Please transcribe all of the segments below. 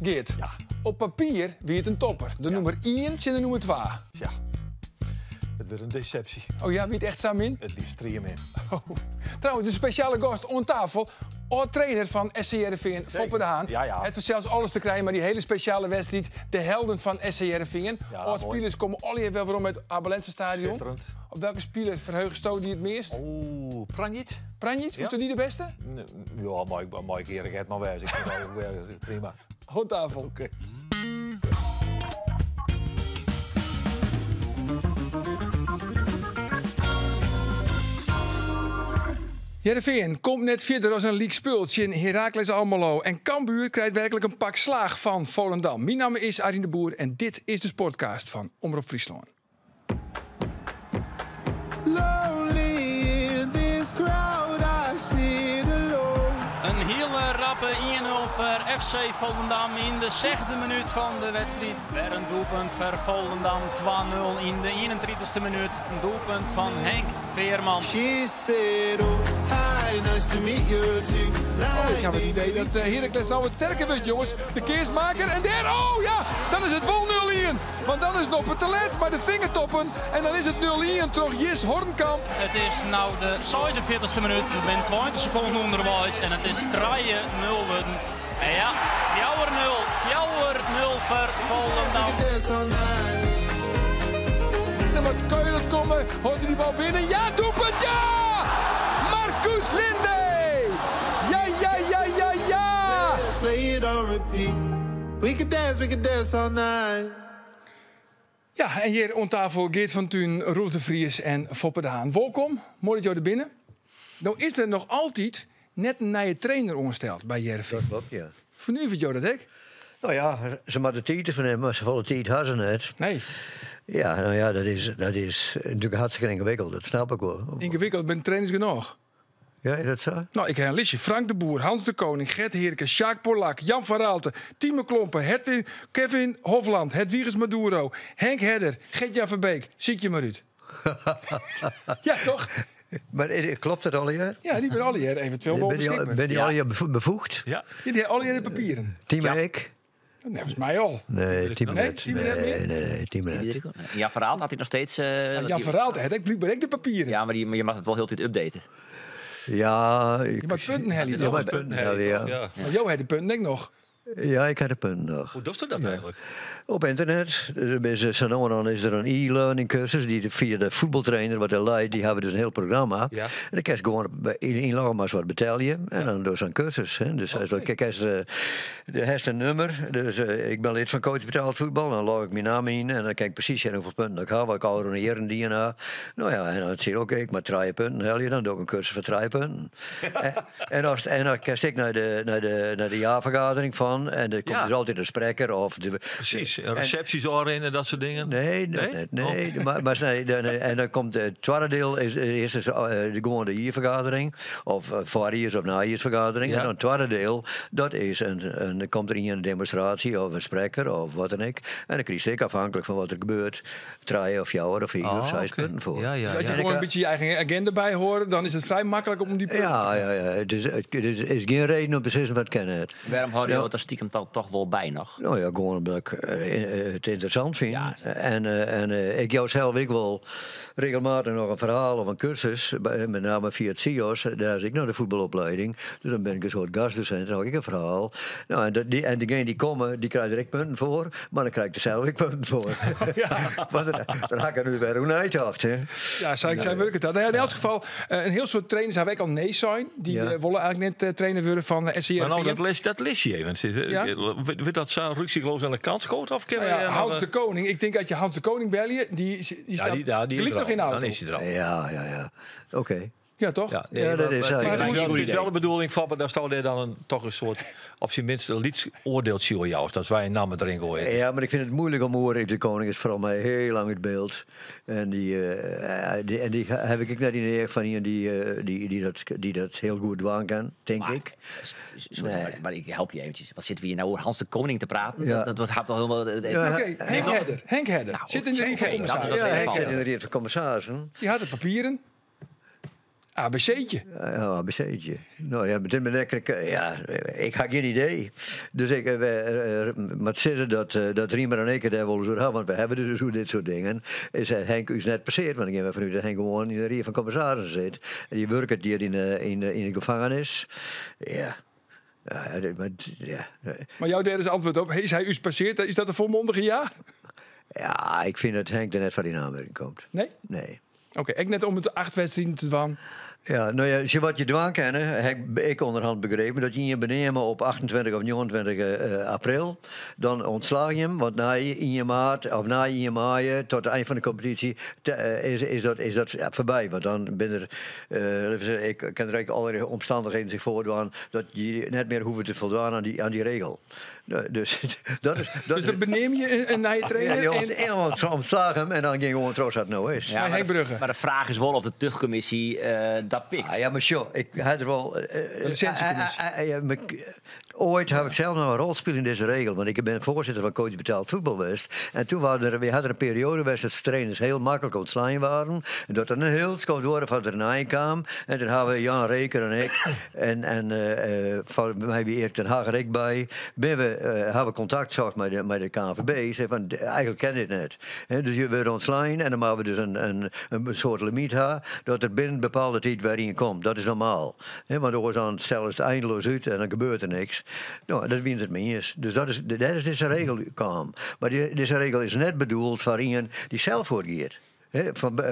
Geert, Ja. op papier wie it in topper. De nûmer ien tsjin de nûmer twa. Ja. It wurdt in desepsje. Oh ja, wie it echt sa min? It wie striemin. Oh. Trouwens, de spesjale gast oan tafel, âld-trainer fan SC Hearrenfean, Foppe de Haan. Ja, ja. Hat fansels alles te krijen mei dy hiele spesjale wedstriid, de helden fan SC Hearrenfean. Ja, Âld-spilers komme allegear wer werom it Abe Lenstra Stadion. Skitterend. Op welke spiler ferheugesto dy it meast? Oeh, Pranjic? Pranjic, fynsto dy de bêste? Ja, mei, mei ik Erik Edman wêze. Ik fyn it wol prima. Oan tafel. Oké. Hearrenfean komt net fierder as in lyk spul tsjin Heracles Almelo en Cambuur krijt werklik in pak slaach fan Volendam. Myn namme is Arjen de Boer en dit is de Sportcast fan Omrop Fryslân. Lonely in this crowd, I sit alone. In hiele rappe 1-0 foar FC Volendam yn de sechde minút fan de wedstriid. Wer in doelpunt foar Volendam, 2-0 yn de 31ste minút. In doelpunt fan Henk Veerman. She said, oh, hi, nice to meet you too. Oh, ik haw it idee dat Heracles no wat sterker wurdt, jonges. De kearsmaker en dêr, oh ja, dan is it wol 0-1. Want dan is Noppert te let mei de fingertoppen en dan is it 0-1 troch Jizz Hornkamp. It is no de 46ste minút, we binne 20 sekonden ûnderweis en it is 3-0 wurden. En ja, 4-0, 4-0 foar Volendam. Dan moat Keulen komme, hâldt hy dy bal binnen, ja, doelpunt, ja! Marcus Linday! Ja, ja, ja, ja, ja! Play it on repeat. We could dance, we could dance all night. Ja, en hjir oan tafel Geert van Tuinen, Roelof de Vries en Foppe de Haan. Wolkom, moai dat jo der binne. No is der noch altyd net in nije trainer oansteld by Hearrenfean. Dat klopt, ja. Fernuveret jo dat ek? No ja, se moatte tiid derfoar nimme, mar safolle tiid ha se net. Nee. Ja, no ja, dat is, dat is natuerlik hartstikke yngewikkeld, dat snap ik wol. Yngewikkeld, binne trainers genôch? Ja, is dat sa? No, ik ha in listje. Frank de Boer, Hans de Koning, Gert Heerkes, Sjaak Polak, Jan van Raalte, Tieme Klompe, Hedwin, Kevin Hofland, Hedwiges Maduro, Henk Herder, Gert-Jan Verbeek. Sykje mar út. Ja, toch? Mar klopt dat allegear? Ja, dy binne allegear eventueel wol beskikber. Binne dy allegear befoegd? Ja. Ja, dy ha allegear de papieren. Tieme ek? Neffens my al. Nee, Tieme net. Nee, Tieme net mear? Nee, nee, Tieme net. Jan van Raalte hat hy noch steeds. Jan van Raalte hat ek blykber ek de papieren. Ja, mar je moatte it wol hieltyd updaten. Ja, Je moat punten helje, Je toch? moat punten helje, ja. Ja. Maar jo ha de punten ek noch. Ja, ik ha de punten noch. Hoe dochst dat eigenlik? Op ynternet. Sa no en dan is der in e-learning kursus die fia de fuotbaltrainer wat der leit, dy hawwe dus in hiel programma. Ja. En dan kinst gewoan ynlogge, moatst wat betelje en dan dochst sa'n kursus. Hè. Dus as dat kinst, der hast in nûmer, dus ik bin lid fan Coach Betaald Voetbal, dan log ik myn namme yn en dan kin ik presys sjen hoefolle punten ik ha, wat ik ôfrûne jierren dien ha. No ja, en dan sis ik oké, ik moat trije punten helje, dan doch ik in kursus foar trije punten. En as, en dan kinst ek nei de, nei de, nei de jaarfergadering fan en der komt Ja. dus altyd in sprekker of de, Presys, en- resepsjes ôfrinne en dat soart dingen. Nee, dat Nee? net. Nee, Oh. mar, mar nee, nee, nee, en dan komt it twadde diel, is, is is, de gewoane de jierfergadering, of foarjiers- of najiersfergadering. Ja. En dan it twadde diel, dat is in, in, dan komt der ien in demonstraasje of in sprekker of wat dan ek. En dan krijst ek afhankelijk fan wat der gebeurt, trije of fjouwer of fiif of Oh, seis oké. punten foar. Ja, ja, Dus as je ja. gewoan in bytsje je eigen agenda byhâlde, dan is it frij maklik om dy punten Ja, ja, ja. It is, it is, is gjin reden om te sizzen wat kin net. Wêrom hâlde jo Ja. it dan stikem toch wol by noch? No ja, gewoan omdat ik it ynteressant fyn. Ja. En, en ik jou sels ek wol regelmatich noch in ferhaal of in kursus, met name fia it CIOS, dêr is ek noch de fuotbalopleiding. Dus dan bin ik in soart gastdosint, dan hâld ik in ferhaal. No, en, dat, dy, en degenen dy't komme, dy krije der ek punten foar, mar dan krij ik der sels ek punten foar. Want dan, dan ha ik der nu wer oer neitocht. Hè. Ja, sa, sa wurket dat. No ja, yn elts gefal, in hiel soad trainers hawwe ek al nee sein. Dy wolle eigenlik net trainer wurde fan SC Mar no, Hearrenfean. dat list, dat listje even. Ja? Wurdt dat sa rücksichtsloos oan de kant skood? Of kinne Nou we ja, noch, Hans de Koning. Ik tink as je Hans de Koning belje, dy, dy Ja, staat dy, ja, dy is gelyk der noch yn de al. auto. Dan is hy der al. Ja, ja, ja. Oké. Ja, toch? Ja, nee, Ja, dat mar- is mar eigenlijk het is een wel, goed het is wel idee. de bedoeling, Foppe, dat sto dêr dan in, toch in soart, op syn minst in lyts oardieltsje oer joust, dat wy in namme deryn goaie. Ja, mar ik fyn it muoilik om oer. De Koning is foaral my hiel lang út byld. En dy, dy, en dy haw ik ek net yn de each fan ien dy, dy, dy, dat, dy dat hiel goed dwaan kin, tink Mar, ik. sorry, Nee. mar ik help je eventjes. Wat sitte we hjir nou oer Hans de Koning te praten? Ja. Dat hat toch hielendal... Ja, Oké, Henk Herder. Henk Herder Nou, sit yn de Ried fan oké, dat is Kommissarissen. wat Ja, Henk valt. sit yn de Ried fan Kommissarissen. Dy hat de papieren. ABC'tje. Ja, ABC'tje. No ja, dit ben ik, ja, ik ha gjin idee. Dus ik moat sizze dat Riemer en ik it dêr wolris oer ha, want we hawwe it dus oer dit soart dingen. Is Henk ús net passeard, want dan gean we fanút dat Henk gewoan yn de rie fan kommissarissen sit. En dy wurket hjir yn de gefangenis. Ja. Ja, maar, ja. Maar jou dêr ris antwurd op. Is hy ús passeard? Is dat in folmondige ja? Ja, ik fyn dat Henk der net foar yn oanmerking komt. Nee? Nee. Oké, ek net om it acht wedstriden te dwaan? Ja, no ja, sjoch wat je dwaan kinne, ha ik ûnderhand begrepen, dat je ien beneame op 28 of 29 april. Dan ûntslach je him, want nei ien maart of nei ien maaie tot de ein fan de kompetysje is dat foarby. Want dan binne der, laten we zeggen, ik kin der ek allegear omstannichheden sich foardwaan dat je net mear hoege te foldwaan oan dy regel. Dus dat is, dat Dus dan beneam je in nije trainer? Ja, je ûntslach him en dan gean gewoan troch sa't it no is. Ja, Henk Brugge. Mar de fraach is wol oft de tuchtkommisje dat pikt. Ah, ja, mar sjoch, ik ha der wol. De lisensjekommisje. Ja, mar oait ha ik sels noch in rol spile yn dizze regel, want ik bin foarsitter fan Coach Betaald Voetbal west. En doe waren der, we hadden in perioade west dat trainers hiel maklik ûntslein waarden. En dat der in hiel skoft duorre foar't der in ein kaam. En toen hawwe Jan Reker en ik en foar my wie Erik ten Hag der ek by, binne we, hawwe kontakt socht mei de KNVB. Sei fan, eigentlik kin dit net. Dus je wurde ûntslein en dan moatte we dus in soart limyt ha dat der binnen in bepaalde tiid wer ien komt. Dat is normaal. Want oars dan stelle se it eindeloos út en dan gebeurt der niks. No, dat wiene it mei iens. Dus dat is, dêr is dizze regel kaam. Mar dizze regel is net bedoeld foar ien dy't sels fuortgiet.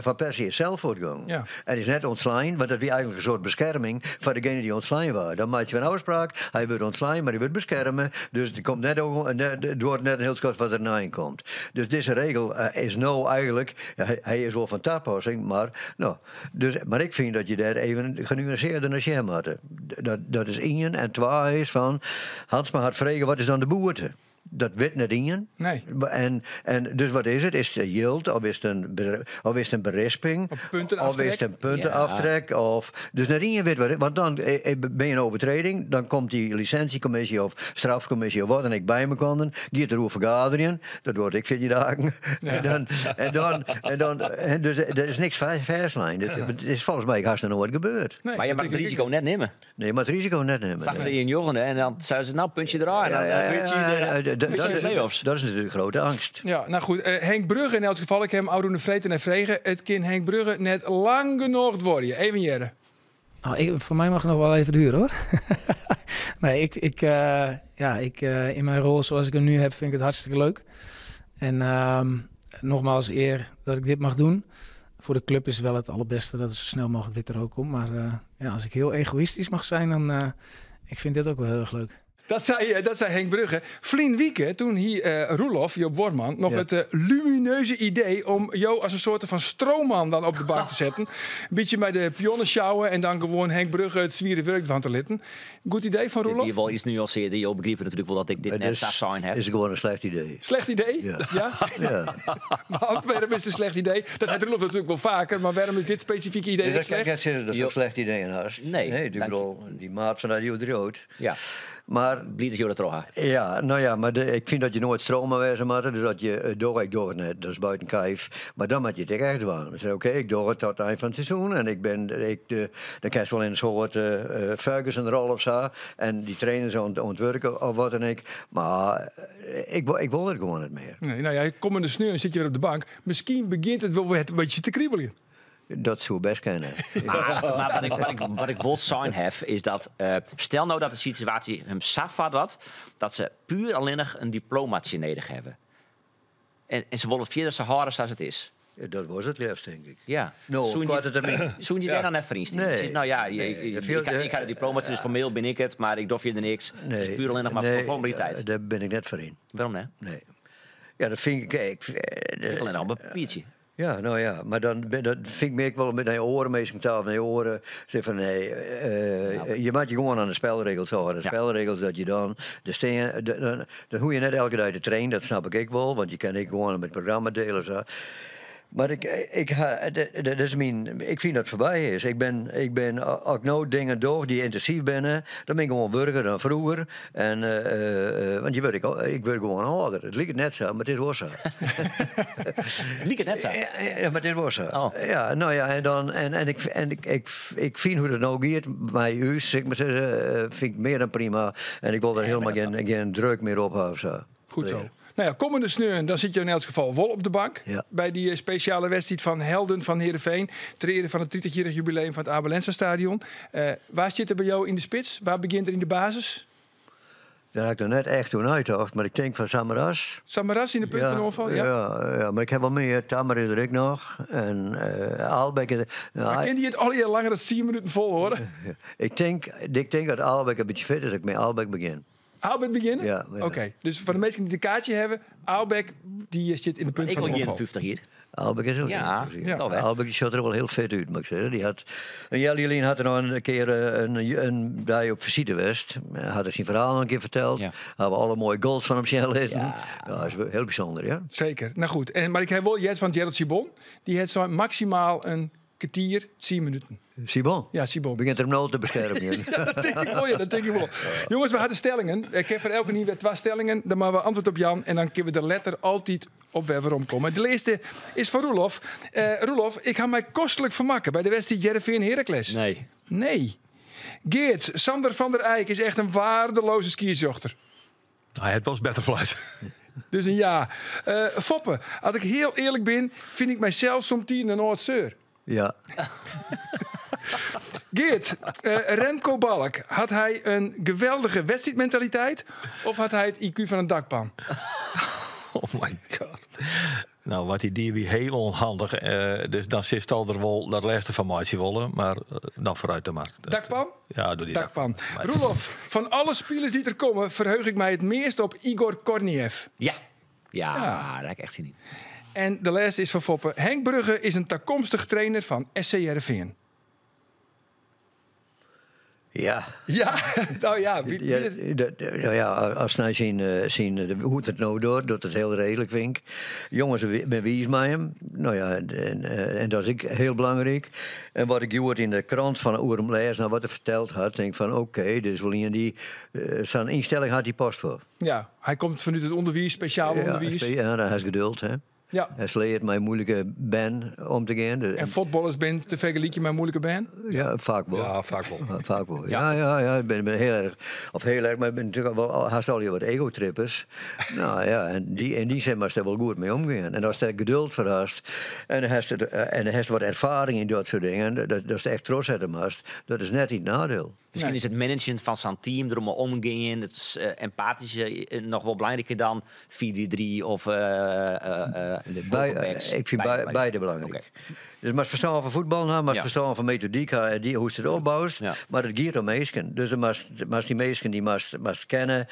Van Persie is sels fuortgongen. En is net ûntslein, want dat wie eigentlik in soart beskerming foar degene dy't ûntslein waard. Dan meitsje we in ôfspraak, hy wurdt ûntslein, mar hy wurdt beskerme. Dus der komt net, it duorret net in hiel skoft foar't der in ein komt. Dus dizze regel is no eigentlik, hy is wol fan tapassing, mar, no, dus, mar ik fyn dat je dêr even genuansearder nei sjen moatte. Dat is ien. En twa is fan, Hansma hat frege wat is dan de boete? Dat wit net ien. Nee. En dus wat is it? Is it jild of is it in, of is it in berisping? Of puntenaftrek? Of is it in puntenaftrek? Of, dus net ien wit wat it, want dan bin je in overtreding, dan komt dy lisensjekommisje of strafkommisje of wat dan ek by mekoar, dan giet deroer fergaderjen, dat duorret ek 14 dagen. En dan, en dan, en dan, en dus der is niks fêstlein. It is folgens my hast noch noait gebeurd. Nee, Mar je dat moatte it tink ik risiko ek. net nimme. Nee, mar it risiko net nimme. Straks je njoggende en dan seinen se, nou, puntje erôf. En dan weet je de, Dat de play-offs. is natuerlik grote angst. Ja, nou goed. Henk Brugge in elk geval. Ik heb hem ôfrûne freed en frege. It kin Henk Brugge net lang genôch duorje. Even hearre. Nou, foar my mei it noch wol even duorje, hoor. Nee, ja, in mijn rol zoals ik hem nu heb, vind ik het hartstikke leuk. En nogmaals, eer dat ik dit mag doen. Voor de club is het wel het allerbeste dat het zo snel mogelijk weer terug komt. Maar ja, als ik heel egoïstisch mag zijn, dan ik vind dit ook wel heel erg leuk. Dat sei Henk Brugge. Ferline wike, doe hie Roelof, Joop Worman, noch it lumineuze idee om jo as in soarte fan stroman dan op de bank te setten. In bytsje mei de pionnen sjouwe en dan gewoan Henk Brugge it swiere wurk dwaan te litten. Goed idee fan Dit Roelof? wie wol iets nuansearder. Jo begripe natuerlik wol dat ik dit Het net is sa sein ha. Is gewoan in slecht idee. Slecht idee? Ja. Ja? Ja. Want wêrom is it in slecht idee? Dat hat Roelof natuerlik wol faker, mar wêrom is dit spesifike idee Nee, net dat kan ik slecht? net sizze dat Jo- in slecht idee hast. Nee, Nee, ik dank je. bedoel, dy maat fan de Rood. Ja. Mar Bliid dat jo dat troch ha. Ja, no ja, mar ik fyn dat je noait stroman wêze moatte. Dus as je it dogge, ik doch it net, dat is buiten kijf. Mar dan moatte je it ek echt dwaan. Dan sizze, oké, ik doch it tot it ein fan it seizoen. En ik bin, ik, de, dan kinst wol yn in soart Ferguson-rol of sa. En dy trainers oan it wurk of wat dan ek. Mar ik wol it gewoan net mear. Nee, no ja, kommende sneon sitte je wer op de bank. Miskien begjint it wol wer in bytsje te kribeljen. Dat soe bêst kinne. Mar wat ik wol sein ha, is dat stel no dat de situaasje him sa foardocht dat se puer allinnich in diplomatsje nedich hawwe. En se wolle it fierder sa hâlde sa't it is. Dat was it leafst, tink ik. Ja. No, Soene koarte termyn. Soene je dêr dan net foar ynstean? Nee. Nou ja, Nee, dat viel- ik ha de diplomatsje, dus formeel bin ik it, mar ik doch fierder niks. Nee. Dus puer allinnich mar Nee, foar formaliteit. Dêr bin ik net foar yn. Wêrom net? Nee. Ja, dat fyn ik, ik, Net allinnich op in papiertsje. Ja, no ja, mar dan dat fyn ik my ek wol met nei oare minsken ta of nei oare. Zeg fan nee, je moat je gewoan oan de spelregels hâlde. De spelregels dat je dan de stean, dan hoech je net elke dei te trainen, dat snap ik ek wol, want je kin ek gewoan met it programma dele sa. Maar ik, ik, ha, dat is myn, ik fyn dat it foarby is. Ik bin, ik bin, as ik no dingen doch dy't yntinsyf binne, dan bin ik gewoan wurger dan froeger. En, want je wurdt, ik, ik wurd gewoan âlder. It liket net sa, mar it is wol sa. It liket net sa? Ja, mar it is wol sa. Oh. Ja, no ja, en dan, en, en, ik, en ik, ik, ik fyn hoe't it no giet mei ús, sil ik mar sizze, fyn ik mear dan prima. En ik wol der hielendal gjin, gjin druk mear op ha of sa. Goed zo. Nou ja, kommende sneon dan sit jo yn elts gefal wol op de bank. Ja. By dy spesjale wedstriid fan Helden fan Heerenveen. Ter eare fan it 30-jierrich jubileum fan it Abe Lenstra Stadion. Wa stiet der by jo yn de spits? Wa begjint der yn de basis? Dêr ha ik noch net echt oer neitocht, mar ik tink fan Samaras. Samaras yn de punt fan oanfal, ja. Ja, ja, mar ik ha wol mear. Tammer is der ek noch. En Aalbeck is der. Mar kin dy it allegear langer as tsien minuten folhâlde? Ik tink, ik tink dat Aalbeck in bytsje fit is, dat ik mei Aalbeck begjin. Aalbeck begjinne? Ja, ja. Oké, dus foar de minsken dy't in kaartsje hawwe, Aalbeck dy stiet yn de punt Ik fan de wol oanfal. 51 jier. Aalbeck is al Ja, 51 jier. ja. Aalbeck dy sjocht der wol hiel fit út, moat ik sizze. Dy hat, in healjier lyn hat er noch in kear in dei op fisite west. Hat er syn ferhaal noch in kear ferteld. Ja. Hawwe we alle moaie goals fan him sjen litten. Ja. Ja, is hiel bysûnder, ja. Seker. No goed, en, mar ik ha wol heard fan Gerald Sibon. Dy hat sein maksimaal in kertier, tsien minuten. Sibon? Ja, Sibon. Begjint er him no te beskermjen. Ja, dat tink ik wol, ja, dat tink ik wol. Jonges, we ha de stellingen. Ik ha foar elkenien wer twa stellingen. Dan moatte we antwurd op jaan en dan kinne we der letter altyd op wer weromkomme. De earste is foar Roelof. Roelof, ik ha my kostlik fermakke by de wedstriid Hearrenfean-Heracles. Nee. Nee. Geert, Sander van der Eijk is echt in waardeloze skiedsrjochter. Hy hat wolris better fluite. Dus in ja. Foppe, as ik hiel earlik bin, fyn ik mysels somtiden in âld seur. Ja. Geert, Remco Balk, hat hy in geweldige wedstriidmentaliteit of hat hy it IQ fan in dakpan? Oh my god. No, wat hy die wie hiel ûnhandich. Dus dan silst al der wol dat lêste fan meitsje wolle, mar no foarút dan mar. Dakpan? Ja, doe dy Dakpan. dakpan. Roelof, fan alle spilers dy't der komme, ferheuch ik my it meast op Igor Korniev. Ja. Ja, Ja. dêr ha ik echt sin yn. En de lêste is fan Foppe. Henk Brugge is in takomstich trainer fan SC Hearrenfean. Ja. Ja, nou ja. Wie, Ja, wie- dat, nou ja, as nei syn, syn, de, hoe't it no docht, docht it hiel reedlik, fyn ik. Jonges, bin wiis mei him. No ja, en dat is ek hiel belangryk. En wat ik hjoed yn de krant fan oer him lêzen ha, wat er ferteld hat, tink ik fan oké, dit is wol ien dy't sa'n ynstelling hat, dy past foar. Ja, hy komt fanút it ûnderwiis, spesjaal Ja, ûnderwiis. ja, dan hast geduld, hè. Ja. Hy leart mei moeilike bern om te gean. En fuotballers binne te fergelykjen mei moeilike bern? Ja, faak wol. Ja, faak wol. Ja, faak wol. Ja, ja, ja, ik ben hiel erch, of hiel erch, mar ik bin natuerlik wol, hast allegear wat egotrippers. No ja, en dy, yn dy sin moatst dêr wol goed mei omgean. En ast dêr geduld foar hast, en hast it, en hast wat erfaring yn dat soart dingen, datst echt trochsette moatst, dat is net yn it neidiel. Miskien is it managen fan sa'n team, dermei omgean, it is empatyske noch wol belangriker dan 4-3-3 of backs. Ik fyn Beide beide belangryk. Oké. Dus moatst ferstân fan fuotbal ha, moatst ferstân fan metodyk ha en dy, hoe'tst it opboust. Mar it giet om minsken. Dus dan moatst dy minsken dy moatst kenne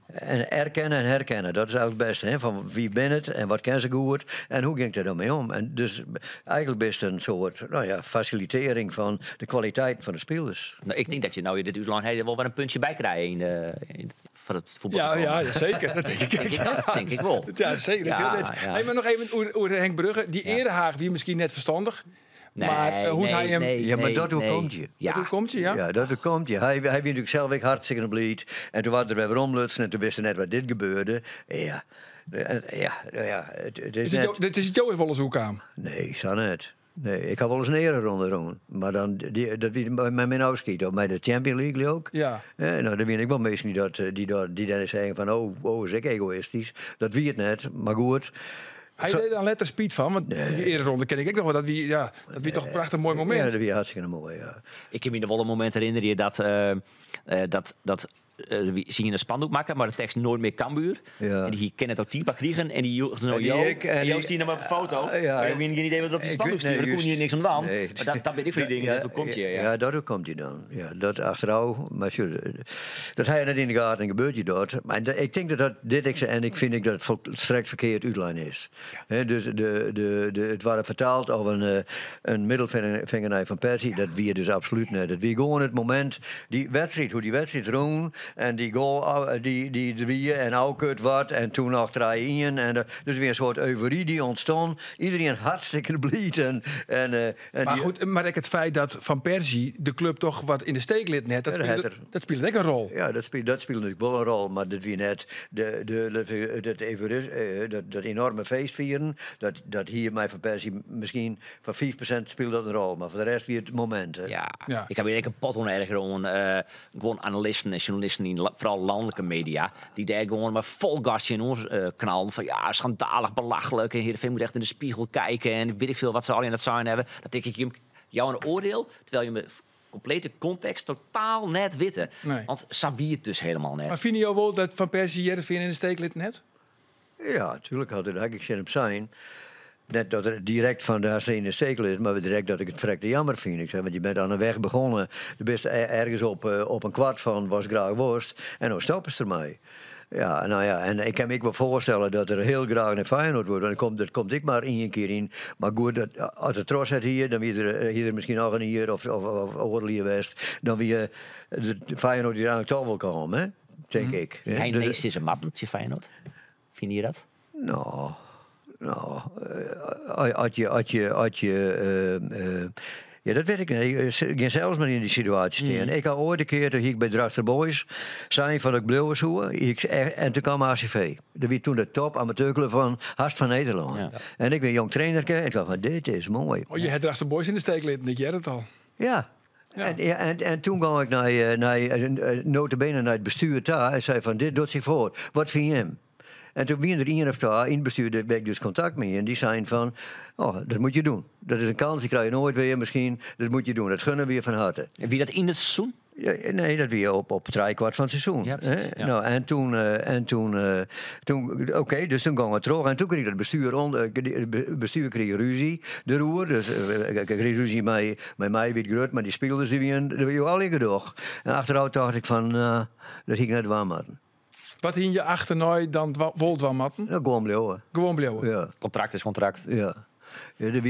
en erkenne en herkenne. Dat is eigentlik it bêste. Hè? Fan wie binne it en wat kinne se goed en hoe gean ik dêr dan mei om? En dus eigentlik bist in soart, no ja, fasilitearring fan de kwaliteiten fan de spilers. No, ik tink dat je no dit útlein ha wol wer in puntsje by krije yn foar it fuotbal. Ja, ja, ja, zeker. Dat denk ik. Denk ik, dat denk ik wol. Ja, zeker. Dat is heel net. Hey, mar noch even oer Henk Brugge. Dy earehaach wie miskien net ferstannich. Nee, mar hoe't nee, hy him nee, Ja, mar nee, dat nee. oerkomt je. Ja. Dat oerkomt je, ja. Ja, dat oerkomt je. Hy wie natuerlik sels ek hartstikke bliid. En doe waard er wer weromlutsen en doe wist er net wat dit gebeurde. Ja. En, ja, nou ja, it is Is it net dit is it jo wolris oerkaam? Nee, sa net. Nee, ik ha wolris in eareronde rûn. Mar dan, dy, dat wie mei myn ôfskied, of mei de Champions League leau ik. Ja, no, der wiene ek wol minsken dy't dat, dy't dat, dy't dan seinen fan, oh, oh, is ek egoïstysk. Dat wie it net, mar goed. Hy Sa hie der dan letter spyt fan, want Nee. dy eareronde ken ik ek noch wol. Dat wie, ja, dat wie toch in prachtich moai momint. Ja, dat wie hartstikke moai, ja. Ik kin my noch wol in momint herinnerje dat dat, dat wy hiene in spandoek makke, mar de tekst Nooit meer Cambuur. Ja. En dy hie Kenneth Otiba krigen en dy joech no En dy jo. ek, en En jo dy stiene mar op de foto. Ja. Mar jo hiene gjin idee wat der op dy Ik spandoek weet- stie, nee, mar dêr koene juist. je niks oan dwaan. Nee. Mar dat bin ik fan dy dingen, Ja, dat oerkomt je, ja. Ja, dat oerkomt je dan. Ja, dat achterôf, mar sjoch, dat ha je net yn de gaten en gebeurt je dat. Mar ik tink dat dat dit ek, en ik fyn ek dat it folstrekt ferkeard útlein is. Hè, dus it waard fertaald of in middelfingernij fan Persie, dat wie dus absolút net. It wie gewoan it momint, dy wedstriid, hoe't dy wedstriid rûn. En dy goal dy dy der wie en ôfkeurd waard en toen noch 3-1. En dus wie in soart eufory dy ûntstûn. Iderien hartstikke bliid en, en, en Maar goed, mar ek it feit dat Van Persie de klup toch wat yn de steek litten hat, dat Ja, dat spilet, hat er. dat spilet ek in rol. Ja, dat spilet natuerlik wol in rol, mar dat wie net de, de, dat, eufory, dat enorme feestfieren. Dat hie mei Van Persie miskien foar 5% spile dat in rol, mar foar de rest wie it momint. Hè. Ja. Ja. Ik ha my ek in pot oan ergere oan gewoan analisten en sjoernalisten yn foaral lanlike media, dy't dêr gewoan mar fol gas tsjinoan knallen fan ja, schandalig, belachelijk en Heerenveen moet echt in de spiegel kijken en weet ik veel wat se allegear net sein hawwe. Dan tink ik, jim jouwe in oardiel terwijl jim de komplete kontekst totaal net witte. Nee. Want sa wie it dus hielendal net. Mar fine jo wol dat Van Persie Hearrenfean yn de steek litten hat? Ja, natuerlik hat er dat ek tsjin him sein. Net dat er direkt fan de yn de steek lit, mar direkt dat ik it ferrekte jammer fyn. Ik sei, want je bent oan de weg begonnen. Do bist ergens op in kwart fan watst graach wolst en no stoppest dermei. Ja, no ja, en ik kin my ek wol foarstelle dat er hiel graach nei Feyenoord wol, want dat komt ek mar ien kear yn. Mar goed, as er trochset hie, dan wie er, hie er miskien noch in jier of oardel jier west. Dan wie de Feyenoord úteinlik toch wol kaam, hè? Tink ik. Hy nee sizze moatten tsjin Feyenoord. Fine je dat? No, no, as je, ja, dat wit ik net. Ik gean sels mar yn dy situaasje stean. Ik ha oait in kear, toen hie ik by Drachtster Boys, sein fan ik bliuwe soe. En toen kwam ACV. Dat wie toen de top amateurclub fan hast fan Nederlân. En ik wie jong trainerke en ik dacht fan dit is moai. Oh, je hat Drachtster Boys yn de steek litten, ik hear it al. Ja. En, ja, en toen ging ik naar nota bene naar het bestuur daar en zei van dit doet zich voor. Wat vind je hem? En toen wie der ien of twa yn it bestjoer, dêr ha ik dus kontakt mei. En dy seinen fan, oh, dat moatte je dwaan. Dat is in kâns, dy krije je noait wer miskien. Dat moatte je dwaan, dat gunne we je fan herte. En wie dat yn it seizoen? Ja, nee, dat wie op trijekwart fan it seizoen. Ja, presys, hè? ja. No, en toen, oké, dus toen gyng it troch. En toen krige it bestjoer, it bestjoer krige rúzje deroer. Dus ik krige rúzje mei my, wie it grut, mar dy spilers dy wienen, dy wie allegear gedoch. En achterôf tocht ik fan, dat hie ik net dwaan moatten. Wat hiene je achternei dan wol dwaan moatten? Ja, gewoan bliuwe. Gewoan bliuwe. Ja. Kontrakt is kontrakt. Ja. Ja, der